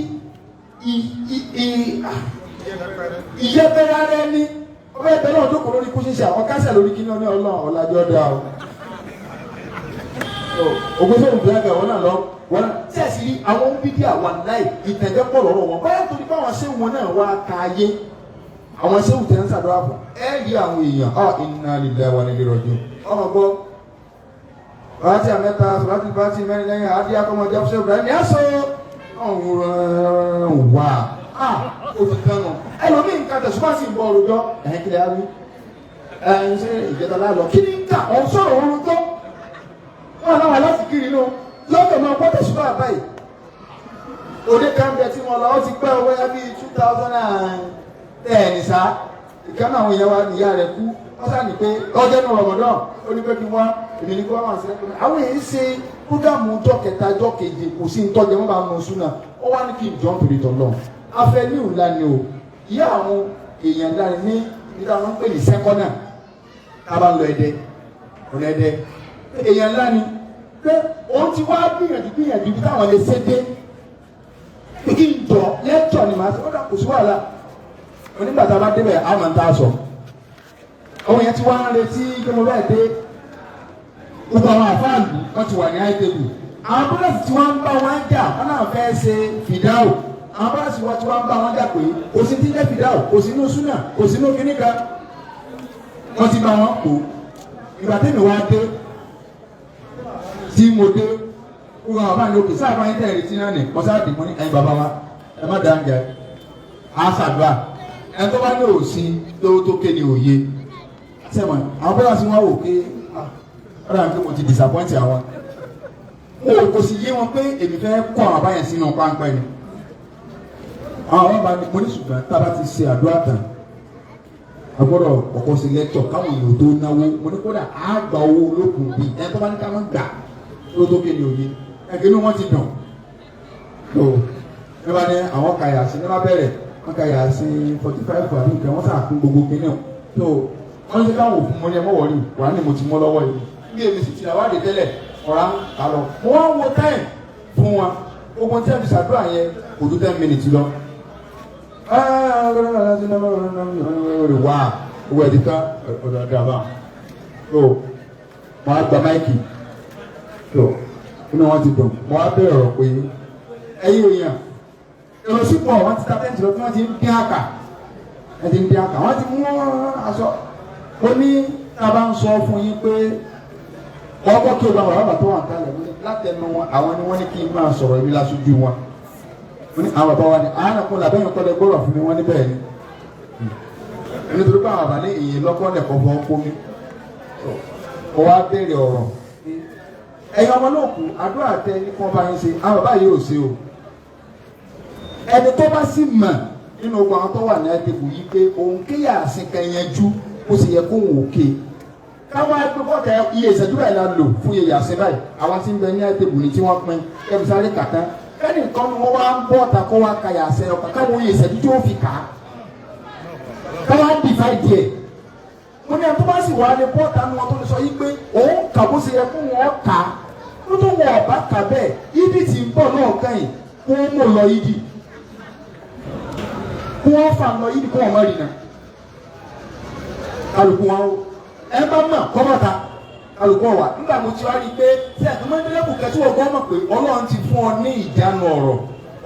ìyẹ́pẹ̀rẹ̀ ara ẹni. Ọbẹ̀ ìbẹ̀ náà jókòó lórí kú ṣíṣe àwọn kásẹ̀ lórí kíní ní Ọlọ́run ọ̀làjọ́ dá o. Ògbésẹ̀ òbílágà wọn náà lọ wọn náà tí ẹ̀ sì rí àwọn bídí àwọn láì ìtẹ̀jẹ́ pọ̀ lọ́rọ̀ wọn báyà torí báwọn ṣé wọn náà wá ka ayé àwọn ṣéwù tẹ̀ ń ṣàdúrà fún ẹ rí àwọn èèyàn ọ inna lillahi wa inna ilaihi raji'un. Ọmọ gbọ́ bàtí àmẹ́ta sọ̀rọ̀tì bàtí mẹ́rin lẹ́yìn àdí akọ́mọdé ọ̀fṣẹ́ Ibrahim ní ẹ̀sọ́ ọ̀hún wà á ó ti tán nù. Ẹlòmíì nǹkan tẹ̀sùn sì ń bọ̀ ọ̀rọ̀jọ́ ẹ̀hìn kílẹ̀ á wí ẹ̀ ń ṣe ìjẹta lálọ́ kí ni ń kà ọ̀ sọ̀rọ̀ ọ̀rọ̀jọ́ wọn làwọn aláfikiri nù lọ́dọ̀ máa gbọ́ tẹ̀sùn bá báyìí. Òde kan bẹ tí wọn lọ, ó ti pẹ́ owó yá bíi 2010 sá. Ìkànnì àwọn èèyàn wa níyà rẹ̀ kú, wọ́n sá ní pé ọjọ́ ní Ramadan, ó ní pé kí wọ́n èmi ní kí wọ́n máa ṣe àwọn èyí ṣe programme ọjọ́ kẹta, ọjọ́ keje, kò sí ntọ́jẹ wọ́n bá mú un súnà. Ó wá ní kí n jọ́ nítorí tọ̀ lọ afẹ́ ní ìlà ni o. Ìyá àwọn èèyàn ńlá ní ibi táwọn ń pè ní sẹ́kọ́nà tá a bá ń lọ Ẹdẹ, ọ̀nà Ẹdẹ, èèyàn ńlá ni pé òun ti wá gbìyànjú gbìyànjú ibi táwọn lè ṣe dé pé kí n jọ lẹ́tọ̀ ni màá ṣe. Ó dà, kò sí wàhálà. Onígbà tá a bá débẹ̀ á máa ń tá a sọ. Àwọn yẹn ti wá ń retí pé mo bẹ́ẹ̀ dé. Gbogbo àwọn àfáàlù wọ́n ti wà ní àìtẹ́bù. Àwọn bọ́lá tí wọ́n ń bá wọn jà, wọ́n náà fẹ́ ṣe fìdáwò. Àwọn bọ́lá tí wọ́n ti wá ń bá wọn jà pé kò sí tí ń jẹ́ fìdáwò, kò sí inú súnà, kò sí inú kíní kan. Wọ́n ti bá wọn kó. Ìgbà tẹ́mi wá dé, tí mo dé, gbogbo àwọn àbáyé òkè sáà báyìí tẹ̀lé tí náà nì mo sáà dì mọ́ ní ẹ̀yin bàbá wa, ẹ má dá ń jẹ á ṣàdúrà. Ẹ tó bá ní òsín lówó tó ké ní òye sẹ́wọ̀n. Àwọn bọ́lá sí wọn wò pé ọ̀rọ̀ àti mo ti disappoint àwọn. Mo kò sì yé wọn pé èmi fẹ́ kó àwọn àbáyẹn sínú páńpẹ́ ni. Àwọn bàbá ni mo ní ṣùgbọ́n tá a bá ti ṣe àdúrà tán, a gbọ́dọ̀ kọ́kọ́ sí lẹ́tọ̀ káwọn èèyàn tó náwó. Mo ní kódà á gba owó olókùn bíi ẹ tó bá ní ká má gbà tó tó kéde òye. Ẹ̀kẹ́ inú wọn ti dùn. Tó ní bá ní àwọn kàyà sí ní bá bẹ̀rẹ̀ wọ́n kàyà sí 45 àbí nǹkan wọ́n sàkún gbogbo kínní o. Tó wọ́n ní káwọn òfin mo ní ẹ mọ̀ wọ̀rí wàá ní mo ti mọ́ lọ́wọ́ yìí. Bí èmi sì ti rà wádìí tẹ́lẹ̀ ọ̀rá ń kà lọ. Mo wá wo táìm fún wa ogun tí a fi ṣàdúrà yẹn kò ju 10 minutes lọ. Wà owó ẹ̀dí tán ọ̀dọ̀ ọ̀dọ̀ àbá. Tó mo á gba máìkì tó inú wọn ti dùn mo á bẹ̀rẹ̀ ọ̀rọ̀ pé ẹ̀yin èèyàn èrò sípò wọ́n ti ta tẹ́ǹtì lọ tí wọ́n ti ń dín àkà wọ́n ti ń dín àkà wọ́n ti mú aṣọ. Ó ní tá a bá ń sọ fún yín pé ọkọ kí o bá wàhálà tó wà kálẹ̀ wọ́n ní látẹnu wọn àwọn ni wọ́n ní kí n máa sọ̀rọ̀ èmi láṣojú wọn. Wọ́n ní àwọn bàbá wa ní àánà kún làbẹ́yìn kọ́lẹ̀ gbọ́rọ̀ fún mi wọ́n ní bẹ́ẹ̀ ni. Nítorí pé àwọn bàbá ní èyí lọ́kọ́ lẹ̀kọ́ fọ́ kó mi. Mo wá béèrè ọ̀rọ̀. Ẹ̀yin ọmọ náà kù àdúrà tẹ ní kí wọ́n bá yín ṣe àwọn bàbá yìí ò ṣe o. Ẹni tó bá sì mọ̀ nínú ogun àwọn tó wà ní àdébù yìí pé òun kéyà àsìkò yẹn jú ó sì yẹ kóhùn òkè káwọn agbẹ́bọ̀tà iye ìṣẹ́jú báyìí la lò fún iye yàsẹ́ báyìí àwọn tí ń bẹ ní àtẹ̀bù ní tí wọ́n pín kẹ́mi sáré kàtá kẹ́ni nǹkan ni wọ́n wá ń bọ̀ ta kó wá ka yàsẹ́ ọkà káwọn iye ìṣẹ́jú tí ó fi kà á káwọn dìfà díẹ̀ mo ní ẹni tó bá sì wà ní bọ́ọ̀tà ni wọn tó lè sọ yí pé òun kà bó ṣe yẹ kó wọn kà á tó tó wọn ọ̀bá kà bẹ́ẹ̀ ìdí tí ń bọ̀ náà kẹ́yìn kó wọ́n mọ̀ lọ ìdí kó wọ́n fà lọ ìdí kó wọ́n mọ̀ rìnà kálukú wọn ẹ bá mọ̀ kọ́mọ̀ta kálukú ọ̀wà nígbà mo ti wá rí i pé tí ẹ̀ka máa ń dẹ́lẹ́kùn kẹ́tí wọ́n gbọ́ mọ̀ pé Ọlọ́run ti fún ọ ní ìjánu ọ̀rọ̀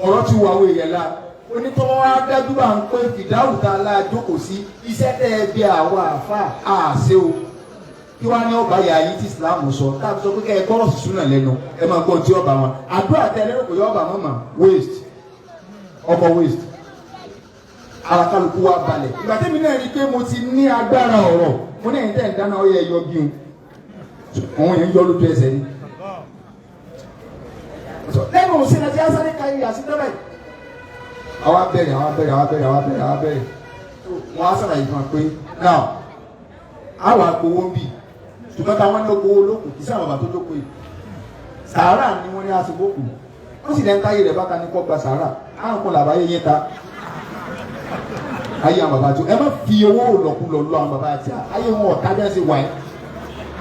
ọ̀rọ̀ ti wà àwọn èèyàn la onítọ́wọ́ wa dájú bá ń pé fìdáwù tá a la jókòó sí iṣẹ́ tẹ́ ẹ bí àwọn àáfà àṣẹ o kí wàá ní ọba yà yín tí Islam sọ táàbí sọ pé kẹ́ ẹ gbọ́rọ̀ sísú náà lẹ́nu ẹ máa gbọ́ tí ọba wọn àdúrà tẹ lérò pé ọba mọ̀mọ́ waste ọkọ̀ waste ara kálukú wa balẹ̀ ìgbà tẹ́mi náà rí i pé mo ti ní agbára ọ̀rọ̀ mo ní ẹ̀yin tẹ́ ń dáná ọyẹ yọ bí òun yẹn ń yọ lójú ẹsẹ̀ ni lẹ́nu òsínà tí a sáré ka ìyà sí tẹ́lẹ̀ àwa bẹ̀rẹ̀ àwa bẹ̀rẹ̀ àwa bẹ̀rẹ̀ àwa bẹ̀rẹ̀ àwa bẹ̀rẹ̀ wọn á sàlàyé fún wa pé now àwa gbowó ń bì ṣùgbọ́n táwọn ní okòwò olókùn kì í sáwọn bàbá tó jókòó yìí sàárà ni wọ́n ní aṣọ kù wọ́n sì lẹ́nu táyé rẹ̀ bá ta ní kọ́ gba sàárà àrùn kan làbáyé yẹn ta ayé àwọn bàbá tó ẹ má fi owó lọ̀kulọ̀ lọ àwọn bàbá àti ayé wọn ọ̀tá bí wọ́n ṣe wà yẹn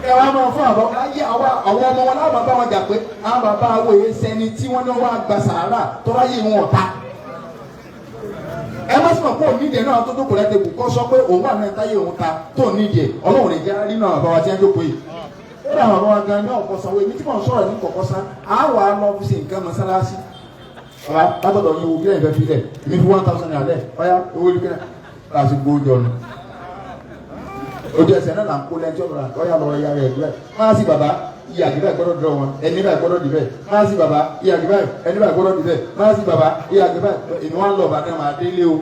ẹ wá máa fún àwọn ayé àwọn ọmọ wọn láwọn bàbá wọn jà pé àwọn bàbá wo yẹn sẹni tí wọ́n ní wọ́n á gba sàárà tọ́lá ayé wọn ọ̀tá ẹ má sọ pé òun nídìí náà tó jókòó lẹ́tẹ̀kù kọ́ sọ pé òun wà náà táyé òun ta tó nídìí ẹ̀ ọlọ́run lè jẹ́ nínú àwọn bàbá wa tí wọ́n jókòó yìí ó dà àwọn bàbá wa gan ní ọ̀pọ̀ sanwó èmi tí mò ń sọ̀rọ̀ ní kọ̀kọ́ sá á wà á lọ fi ṣe nǹkan mọ́sálásí bàbá látọ̀dọ̀ yín wo kílẹ̀ ìfẹ́ fi lẹ̀ èmi fi 1000 naira lẹ̀ ọ̀yá owó ìlú kílẹ̀ láti gbó jọ nù ojú ẹsẹ̀ náà là ń kó lẹ́jọ́ lọ́ra ọ̀yá lọ́rọ̀ ya rẹ̀ gbẹ́ máa sí bàbá iye àgbẹ̀ báyìí gbọ́dọ̀ dọ̀ wọn ẹni báyìí gbọ́dọ̀ dìbẹ̀ máa sí bàbá iye àgbẹ̀ báyìí ẹni báyìí gbọ́dọ̀ dìbẹ̀ máa sí bàbá iye àgbẹ̀ báyìí èmi wọn lọ Ìbàdàn máa délé o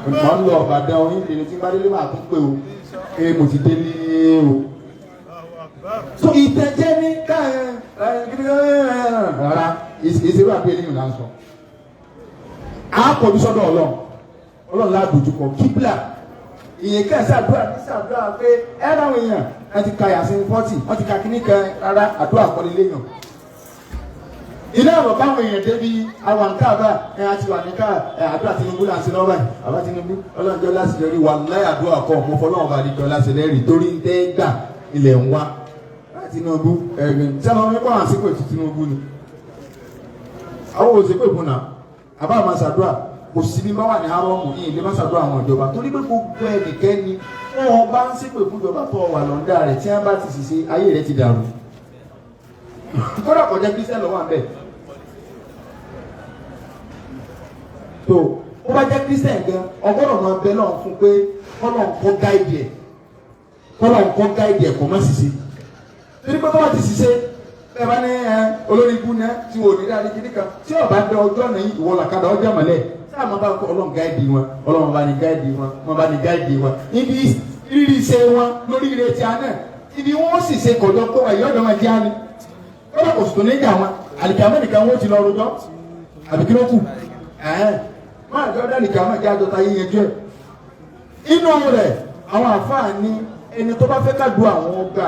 èmi wọn lọ Ìbàdàn oyin délé tí bá délé máa tún pé o ee mo ti délé o. So ìtẹ̀jẹ́ ní rárá ìṣerú àbí eléyìí là ń sọ. A kọjú sọ́dọ̀ Ọlọ́run Ọlọ́run ládojúkọ kíbla ìyẹn kẹ́ ẹ̀ sàdúrà ní sàdúrà pé ẹ ráwọn èèyàn ẹ ti ka yàsín 40 wọ́n ti ka kíní kan rárá àdúrà kọ́ni léèyàn. Ilé ọ̀rọ̀ báwọn èèyàn débi àwọn káàbà ẹ àti wà ní ká ẹ àdúrà Tinubu là ń ṣe lọ́wọ́ báyìí àbá Tinubu ọlọ́njọ́ láti yọrí wà láyé àdúrà kọ́ mo fọlọ́wọ́n bá dìjọ́ láti lẹ́rìí torí ń tẹ́ gbà ilẹ̀ ń wá. Tinubu ẹ̀gbìn tí àwọn ọmọ ẹgbẹ́ àwọn àsìkò ti Tinubu ni. Àwọn òṣèpè fún náà àbá àmà sàdúrà kò sí bí bá wà ní arọ́mù yìí lè má ṣàdúrà àwọn ìjọba torí pé gbogbo ẹnikẹ́ni wọn bá ń ṣépè fún ìjọba tó wà lọ́ndà rẹ̀ tí wọ́n bá ti ṣiṣẹ́ ayé rẹ̀ ti dàrú kódà kò jẹ́ kírísítẹ́nì lọ́wọ́ àbẹ̀ tó ó bá jẹ́ kírísítẹ́nì gan ọgọ́rọ̀ máa bẹ lọ́n fún pé kọ́lọ̀ ń kọ́ gáìdì ẹ̀ kọ́lọ̀ ń kọ́ gáìdì ẹ̀ kọ́ má ṣiṣẹ́ torí pé tó bá ti ṣiṣẹ́ ẹ bá ní ẹ olórí ibú ní ẹ tí wò ní dáadé kíní kan tí ọba dé ọjọ́ náà ìwọ làkàdà ọjọ́ mọ̀lẹ́ sáà máa bá kọ́ ọlọ́run gáìdì wọn ọlọ́run bá ní gáìdì wọn wọn bá ní gáìdì wọn ibi rírí ṣe wọn lórí ire tí a náà ibi wọn sì ṣe kọjọ pé wọn ìyọ́dọ̀ wọn jẹ́ àní kọ́lá kò sùn nígbà wọn àlìkàmọ́ nìkan wọn ti lọ rojọ́ àbí kí ló kù ẹ̀ẹ́n Máa jọ dálì kí a máa jẹ́ àjọta yín yanjú ẹ̀. Inú rẹ̀ àwọn àfáà ní ẹni tó bá fẹ́ ká du àwọn ọgbà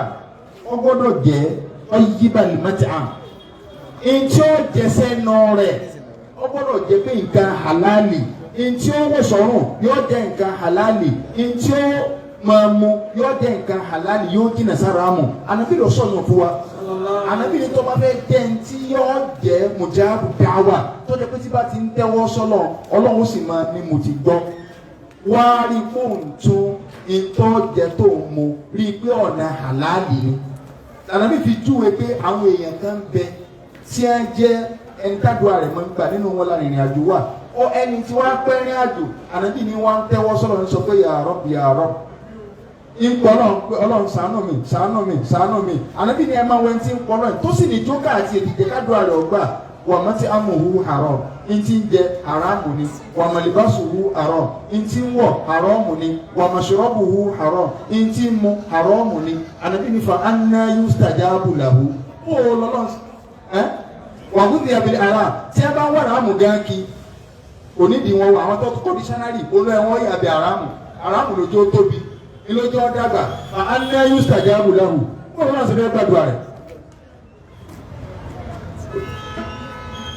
ó gbọ́dọ̀ jẹ́ ọyíbalì mẹ́tàm. Ntí ó jẹsẹ́ nọ rẹ̀ ó gbọ́dọ̀ jẹ́ pé nǹkan halali. Ntí ó wọ̀ sọ́rùn yóò jẹ́ nǹkan halali. Ntí ó máa mu yóò jẹ́ nǹkan halali yóò jìnnà sára mu. Ànábì ló sọ̀yàn fún wa. Ànábì ní tó bá fẹ́ jẹ́ ntí yóò jẹ́ mujabu dáwà tó jẹ́ pé tí bá ti ń tẹ́wọ́ sọ́lọ̀ Ọlọ́run sì máa ní mo ti gbọ́. Wá rí fóun tún ìtọ́ jẹ tó ń mu rí i pé ọ̀nà halali ni. Ànábì fi júwe pé àwọn èèyàn kan ń bẹ tí ẹ jẹ́ ẹni tádùá rẹ̀ máa ń gbà nínú wọn lára ìrìn àjò wà. Ó ẹni tí wàá pẹ́ rìn àjò Ànábì ní wọ́n ń tẹ́wọ́ sọ́lọ̀ ní sọ pé ya Rabb ya Rabb. Ipò Ọlọ́run ṣàánú mi ṣàánú mi ṣàánú mi. Ànábì ní ẹ máa wẹ́n tí ń pọ̀ lọ́yìn tó sì ní jókà àti èdìdè kádùá rẹ̀ ọgbà wà mọ́ tí amòhu haram ntí ń jẹ haramu ni wà mọ̀lìbáṣuhu haram ntí ń wọ̀ haramu ni wà mọ̀ṣọ́rọ́bùhu haram ntí ń mu haramu ni. Ànábì ní fa anna yustajabu lahu. Ó lọ́lọ́ ẹ́ wà gúdì abilẹ̀ ara tí a bá ń wà haramu gan kí onídìí wọn wọ àwọn tó kọ́ dísánárì olú ẹ̀ wọ́n yà bẹ̀ haramu haramu lójó tóbi ìlójó dàgbà fa anna yustajabu lahu. Ó lọ́nà sí fẹ́ gbàdúrà rẹ̀.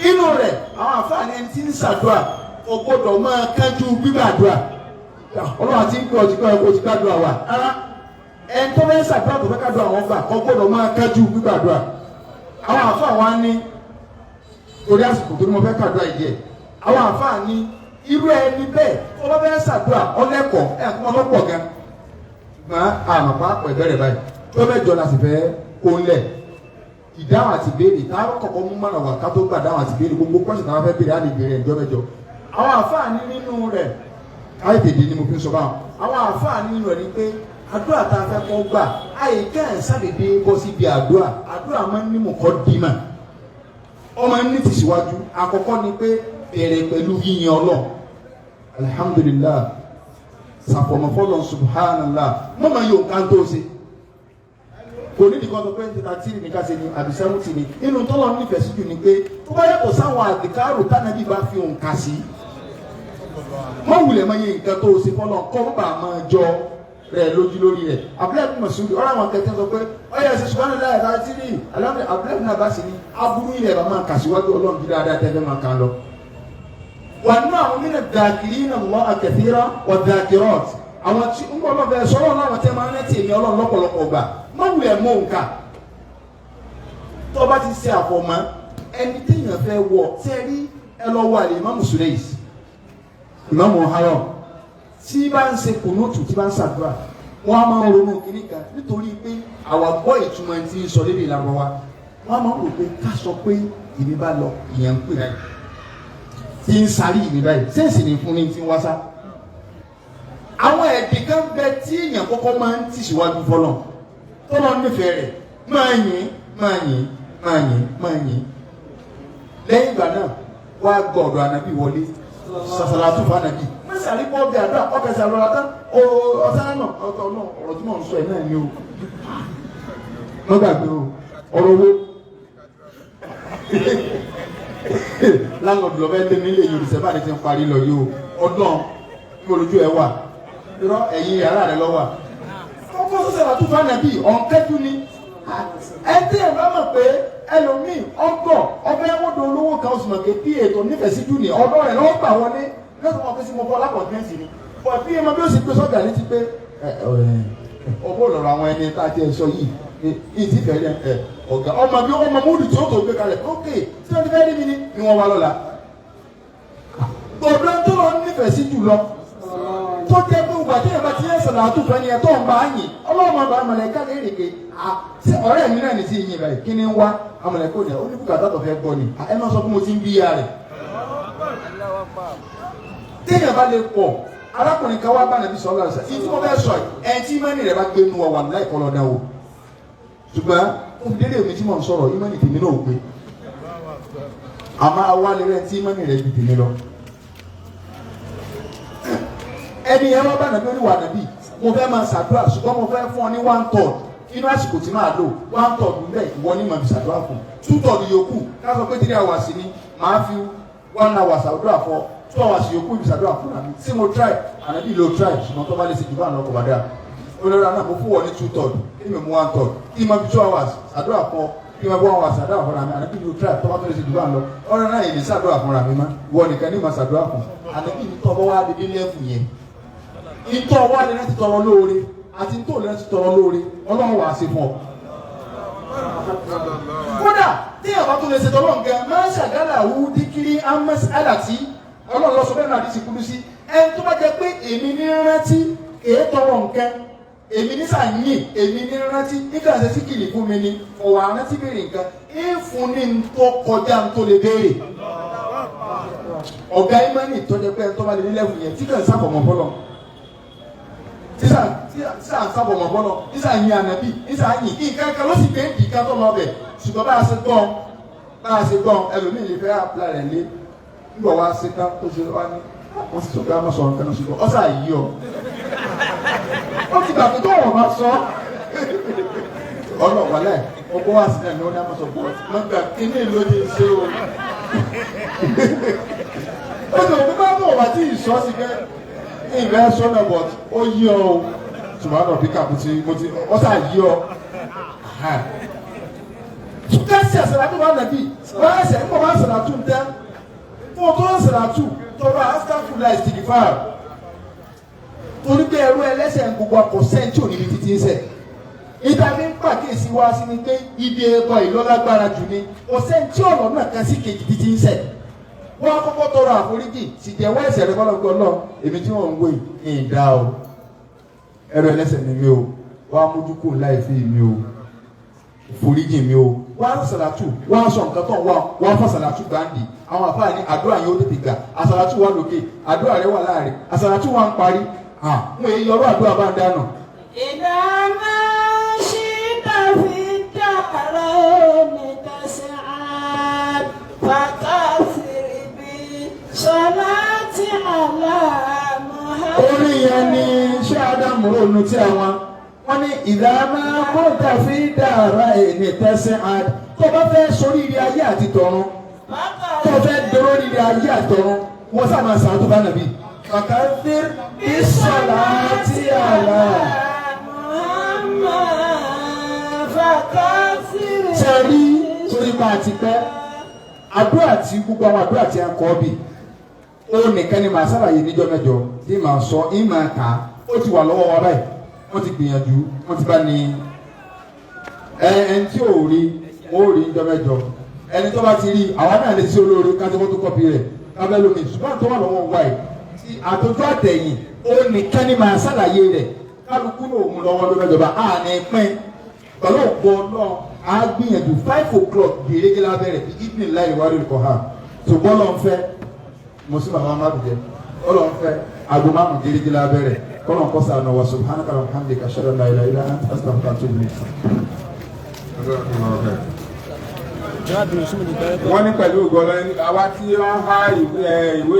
Inú rẹ̀ àwọn àfáàní ẹni tí ń ṣàdúrà kò gbọdọ̀ máa kánjú gbígbàdúrà. Ọlọ́run àti ń pè ọtí pé ọkọ̀ ti gbàdúrà wà. Rárá, ẹni tó fẹ́ ṣàdúrà tó fẹ́ kádùrà wọn gbà kò gbọdọ̀ máa kánjú gbígbàdúrà. Àwọn àfáà wa ní torí àsìkò tó ní mo fẹ́ kàdúrà yìí díẹ̀. Àwọn àfáà ní irú ẹni bẹ́ẹ̀ tó bá fẹ́ ṣàdúrà ọlẹ́kọ̀ọ́ ẹ̀kọ́ ọlọ́pọ̀ gan. Ṣùgbọ́n àmọ̀ pàápàá ìbẹ̀rẹ̀ báyìí tó mẹ́jọ la sì fẹ́ kó ńlẹ̀. Ìdáhùn àti ìbéèrè táwọn kọ̀kọ́ mú mọ̀nà wà ká tó gbà dáhùn àti ìbéèrè gbogbo kọ́sì táwọn fẹ́ béèrè á lè béèrè ẹ̀jọ́ mẹ́jọ. Àwọn àfáàní nínú rẹ̀ káyọ̀tẹ̀dẹ̀ ni mo fi ń sọ báwọn. Àwọn àfáàní nínú rẹ̀ ni pé àdúrà tá a fẹ́ kọ́ gbà àyíká ẹ̀ sàdédé bọ́ síbi àdúrà àdúrà máa ń ní mọ̀kọ́ dìímà. Ó máa ń ní tìsíwájú. Àkọ́kọ́ ni pé bẹ̀rẹ̀ pẹ̀lú yíyin Ọlọ́run. Alhamdulillah sàfọ̀mọ́fọ́lọ́ subhanallah mọ́mọ́ yóò ká tó ṣe kò ní nìkan sọ pé 30 ní ká ṣe ni àbí 70 ni. Inú tọ́lọ̀ nífẹ̀ẹ́ sí jù ni pé tó bá yàtọ̀ sáwọn àdìkárò tánàbí bá fi òǹkà sí mọ wulẹ̀ mọ iye nǹkan tó o ṣe fọlọ́ kọ́ bá a máa jọ rẹ̀ lójú lórí rẹ̀. Abúlé Mọ̀súlì ọ̀rọ̀ àwọn akẹ́kẹ́ sọ pé ọ̀yà ṣe ṣùgbọ́n láyà tá a ti rí abúlé náà bá sì ní aburú ilẹ̀ bá máa kà síwájú Ọlọ́run bí dáadáa tẹ́lẹ̀ máa kàn lọ. Wà nínú àwọn mìíràn dhakirina Allaha kathira wa dhakirat àwọn tí ń bọ̀ lọ́bẹ̀ sọ́rọ̀ láwọn tẹ́ máa ń rántí èmi Ọlọ́run lọ́pọ̀lọpọ̀ gbà má wulẹ̀ mọ òǹkà. Tó bá ti ṣe àfọ̀mọ́ ẹni téèyàn fẹ́ wọ̀ tẹ́ rí ẹ lọ wọ àlè Ìmáàmù Sudais Ìmáàmù Haram tí bá ń ṣe kùnúùtù tí bá ń ṣàdúrà wọn á máa ń ronú kínní kan nítorí pé àwa gbọ́ ìtumọ̀ ẹni tí ń sọ lédè ìlànà wa wọn á máa ń rò pé ká sọ pé èmi bá lọ ìyẹn ń pè báyìí tí ń sáré ìmí báyìí sẹ́ǹsì ní fún ní ti ń wá sá. Àwọn ẹ̀dì kan bẹ tí èèyàn kọ́kọ́ máa ń tìṣíwájú fọlọ́ tọ́lọ́ nífẹ̀ẹ́ rẹ̀ máa yìn máa yìn máa yìn máa yìn. Lẹ́yìn ìgbà náà wá gbọ́ ọ̀dọ̀ ànábì wọlé sàṣàlátù fún ànábì mẹ́sàrí pọ̀ bí àdúrà ọkẹsẹ̀ àlọ́lá tán ọ̀sán náà ọ̀tọ̀ náà ọ̀rọ̀ tí mò ń sọ ẹ̀ náà ni o má gbàgbé o ọ̀rọ̀ owó láńlọ́ọ̀dù lọ́fẹ́ lé nílé yìí olùsẹ́fà ni ti ń parí lọ yìí o ọdún ní olójú ẹ wà irọ́ ẹ̀yìn yàrá rẹ lọ́wọ́ ọkọ sàṣàlátù fún ànábì ọ̀nkẹ́jú ni ẹ tí ẹ bá mọ̀ pé ẹlòmíì ọgọ ọbẹ̀ wọ́dọ̀ olówó kan oṣù mọ̀kẹ́ bí ètò nífẹ̀ẹ́ sí jù ní ọ̀dọ́ rẹ̀ lọ́wọ́ gbà wọlé lọ́sọ̀ wọn pé sí mo fọ́ lápọ̀tẹ́ǹsì ni bọ̀ bí ẹ mọ bí ó sì gbé sọ́jà létí pé ọgbọ́n lọ̀rọ̀ àwọn ẹni tá a ti ẹ̀ sọ yìí ní ti fẹ́ ẹ ọ̀gá ọmọ bí ọmọ múdù tí ó tó gbé kalẹ̀ ok tí wọ́n ti fẹ́ rí mi ni wọ́n wá lọ́la. Ọ̀dọ́ tó lọ nífẹ̀ẹ́ sí jù lọ tó jẹ́ pé ògbà tí ẹ̀ bá ti yẹ sọ̀rọ̀ àtúfẹ́ ni ẹ̀ tó ń bá yìn ọlọ́run ọba àmàlẹ́ká lè rèké ṣé ọ̀rẹ́ mi náà ní sí yìn báyìí kí ni ń wá àmàlẹ́kò ní ó ní bùkátà tó fẹ́ gbọ́ ni ẹ má sọ fún mo ti ń bí ya rẹ̀. Téèyàn bá lè pọ̀ arákùnrin kan wá bá nàbí sọ̀rọ̀ àṣà ìtí mo fẹ́ sọ ẹ̀ tí ìmánì rẹ̀ bá gbé nu ọ̀wà láì kọ́ lọ́dà o ṣùgbọ́n ó fi délé mi tí mò ń sọ̀rọ̀ ìmánì tèmi náà ò gbé àmọ́ àwa lè rẹ̀ tí ìmánì rẹ̀ ju tèmi lọ. Ẹni yẹn wá bá nàbí oníwà nàbí mo fẹ́ máa ṣàdúrà ṣùgbọ́n mo fẹ́ fún ọ ní 1/3 inú àsìkò tí máa lò 1/3 níbẹ̀ ìwọ ní màá fi ṣàdúrà fún 2/3 yòókù ká sọ pé 3 hours ni màá fi 1 hour ṣàdúrà fún ọ 2 hours yòókù ìbísàdúrà fúnra mi. Tí mo try, ànábì ló try, ṣùgbọ́n tó bá lè ṣe jù bá ń lọ kò bá dáa. Olórí àná mo fún wọn ní 2/3, kí mi mú 1/3, kí n máa fi 2 hours ṣàdúrà fún ọ, kí n máa fi 1 hour ṣàdúrà fúnra mi. Ànábì ló try, tó bá tó lè ṣe jù bá ń lọ. Ọ̀rẹ́ náà èmi ṣàdúrà fúnra mi mọ́, ìwọ nìkan ní ma ṣàdúrà fún. Ànábì ní tọ́ bọ́ wá dédé lẹ́fù yẹn, ìtọ́ wá lè rántí tọrọ lóore àti ìtọ́ lè rántí tọrọ lóore, Ọlọ́run wàá ṣe fún ọ. Kódà tí àbá tó lè ṣe tọ́lọ́ nǹkan máa ń ṣàgálà wú díkírí amas alàtí, Ọlọ́run lọ sọ bẹ́ẹ̀ náà àdìsí kúrú sí ẹni tó bá jẹ pé èmi ní rántí èé tọrọ nǹkan, èmi ní sàyìn, èmi ní rántí nígbà ṣe sí kìlì fún mi ni ọ̀wà rántí béèrè nǹkan ìfún ní n tó kọjá n tó lè béèrè. Ọ̀gá imani tọ́jú pé ẹni tó bá lè ní lẹ́wù yẹn tí kàn sábọ̀mọ̀ fọlọ́, tísà ń sábọ̀mọ̀ fọlọ́, tísà yin ànábì, tísà yin nǹkan kan ló sì gbé ń kan tó lọ bẹ̀. Ṣùgbọ́n bá a ṣe gbọ́n ẹlòmíì lè fẹ́ apply rẹ̀ lé nígbà wá ṣe tán tó ṣe wá ní wọ́n sì sọ pé a máa sọ̀rọ̀ nǹkan náà, ṣùgbọ́n ọ̀sà yìí ọ ó ti gbà pé tó wọ́n bá sọ ọlọ́wọ́ lẹ̀ ọgbọ́n wá sílẹ̀ ní ó ní a máa sọ bọ́ lọ́gbà kíní ló ní ṣe o. Ó ti rò pé bá bọ̀ wá tí ì sọ sí pé ìfẹ́ sọ́nà bọ̀ ó yí ọ o, ṣùgbọ́n àná píkà mo ti ọ̀sà yí ọ kẹsì àsàlátù wà nàbí wọ́n ẹsẹ̀ ń bọ̀ wọ́n àsàlátù ń tẹ́ fún ọ tó àsàlátù tọrọ astagfirullah istighfar, torí pé ẹrú ẹlẹ́sẹ̀ ń gbogbo akọ̀sẹ́ tí ò níbi títí ń sẹ̀. Ìta fi ń pàkíyèsí wá sí ni pé ibi ẹbọ ìlọ́lágbára jù ni ọ̀sẹ̀ tí ọ̀rọ̀ náà kan sí kejì títí ń sẹ̀. Wọ́n á kọ́kọ́ tọrọ àforíjì sì jẹ́wọ́ ẹ̀ṣẹ̀ rẹ kọ́lọ́gbọ́ náà, èmi tí wọ́n ń wò yìí ń dá o, ẹrú ẹlẹ́sẹ̀ ni mi o, wọ́n á mójú kù láì fi mi o, foríjì mi o. Wọ́n á sàlátù, wọ́n á sọ nǹkan tó ń wá, wọ́n á fọ sàlátù gbàǹdì. Àwọn àfáà ní àdúrà yẹn ó tètè gbà. Àsàlátù wà lókè, àdúrà rẹ wà láàrin, àsàlátù wà ń parí. Mo èyí yọrọ àdúrà bá ń dáná. إذا ما شئت في الدارين تسعد فكثر بالصلاة على محمد. Orí yẹn ni ṣé Ádámù ronú tí àwọn wọn ní ìdáná kóńtà fi dára ẹni tẹsán ad tó bá fẹ́ sórí ilé ayé àti tọ̀run, tó fẹ́ dúró ilé ayé àti tọ̀run, wọ́n sábà máa sàátú bá nàbí. Kàkàfír bí sọ̀lá tí àlà. محمد فكثر. Ṣe rí torí bá a ti pẹ́ àdúrà tí gbogbo àwọn àdúrà tí a kọ́ bì ó nìkan ni màá ṣàlàyé níjọ́ mẹ́jọ tí màá sọ ń máa kà á. Ó ti wà lọ́wọ́ wa báyìí, wọ́n ti gbìyànjú, wọ́n ti bá ní ẹni tí ò rí wọ́n ò rí níjọ́ mẹ́jọ. Ẹni tó bá ti rí àwa náà lè ṣe olóore ká tó fọ́tò rẹ̀ kábẹ́ lómi, ṣùgbọ́n tó wà lọ́wọ́ wa yìí tí àtọ́jú àtẹ̀yìn ó nìkan ni màá ṣàlàyé rẹ̀. Kálukú ní òun lọ́wọ́ ló mẹ́jọba á ní pín pẹ̀lú ògbó náà. Á gbìyànjú 5 o'clock gèrègé lábẹ́rẹ̀ evening láì wárí kọ̀ ha ṣùgbọ́n lọ́n fẹ́ mo sí bàbá má bìjẹ́ ọlọ́n fẹ́ aago 5 gèrègé lábẹ́rẹ̀ kọ́lọ́n kọ́ sànù wa. Subhanaka wa hamdika, ashhadu an la ilaha illa anta, astaghfiruka wa atubu ilayk. Wọ́n ní pẹ̀lú ògo Ọlọ́run àwa tí wọ́n há ìwé.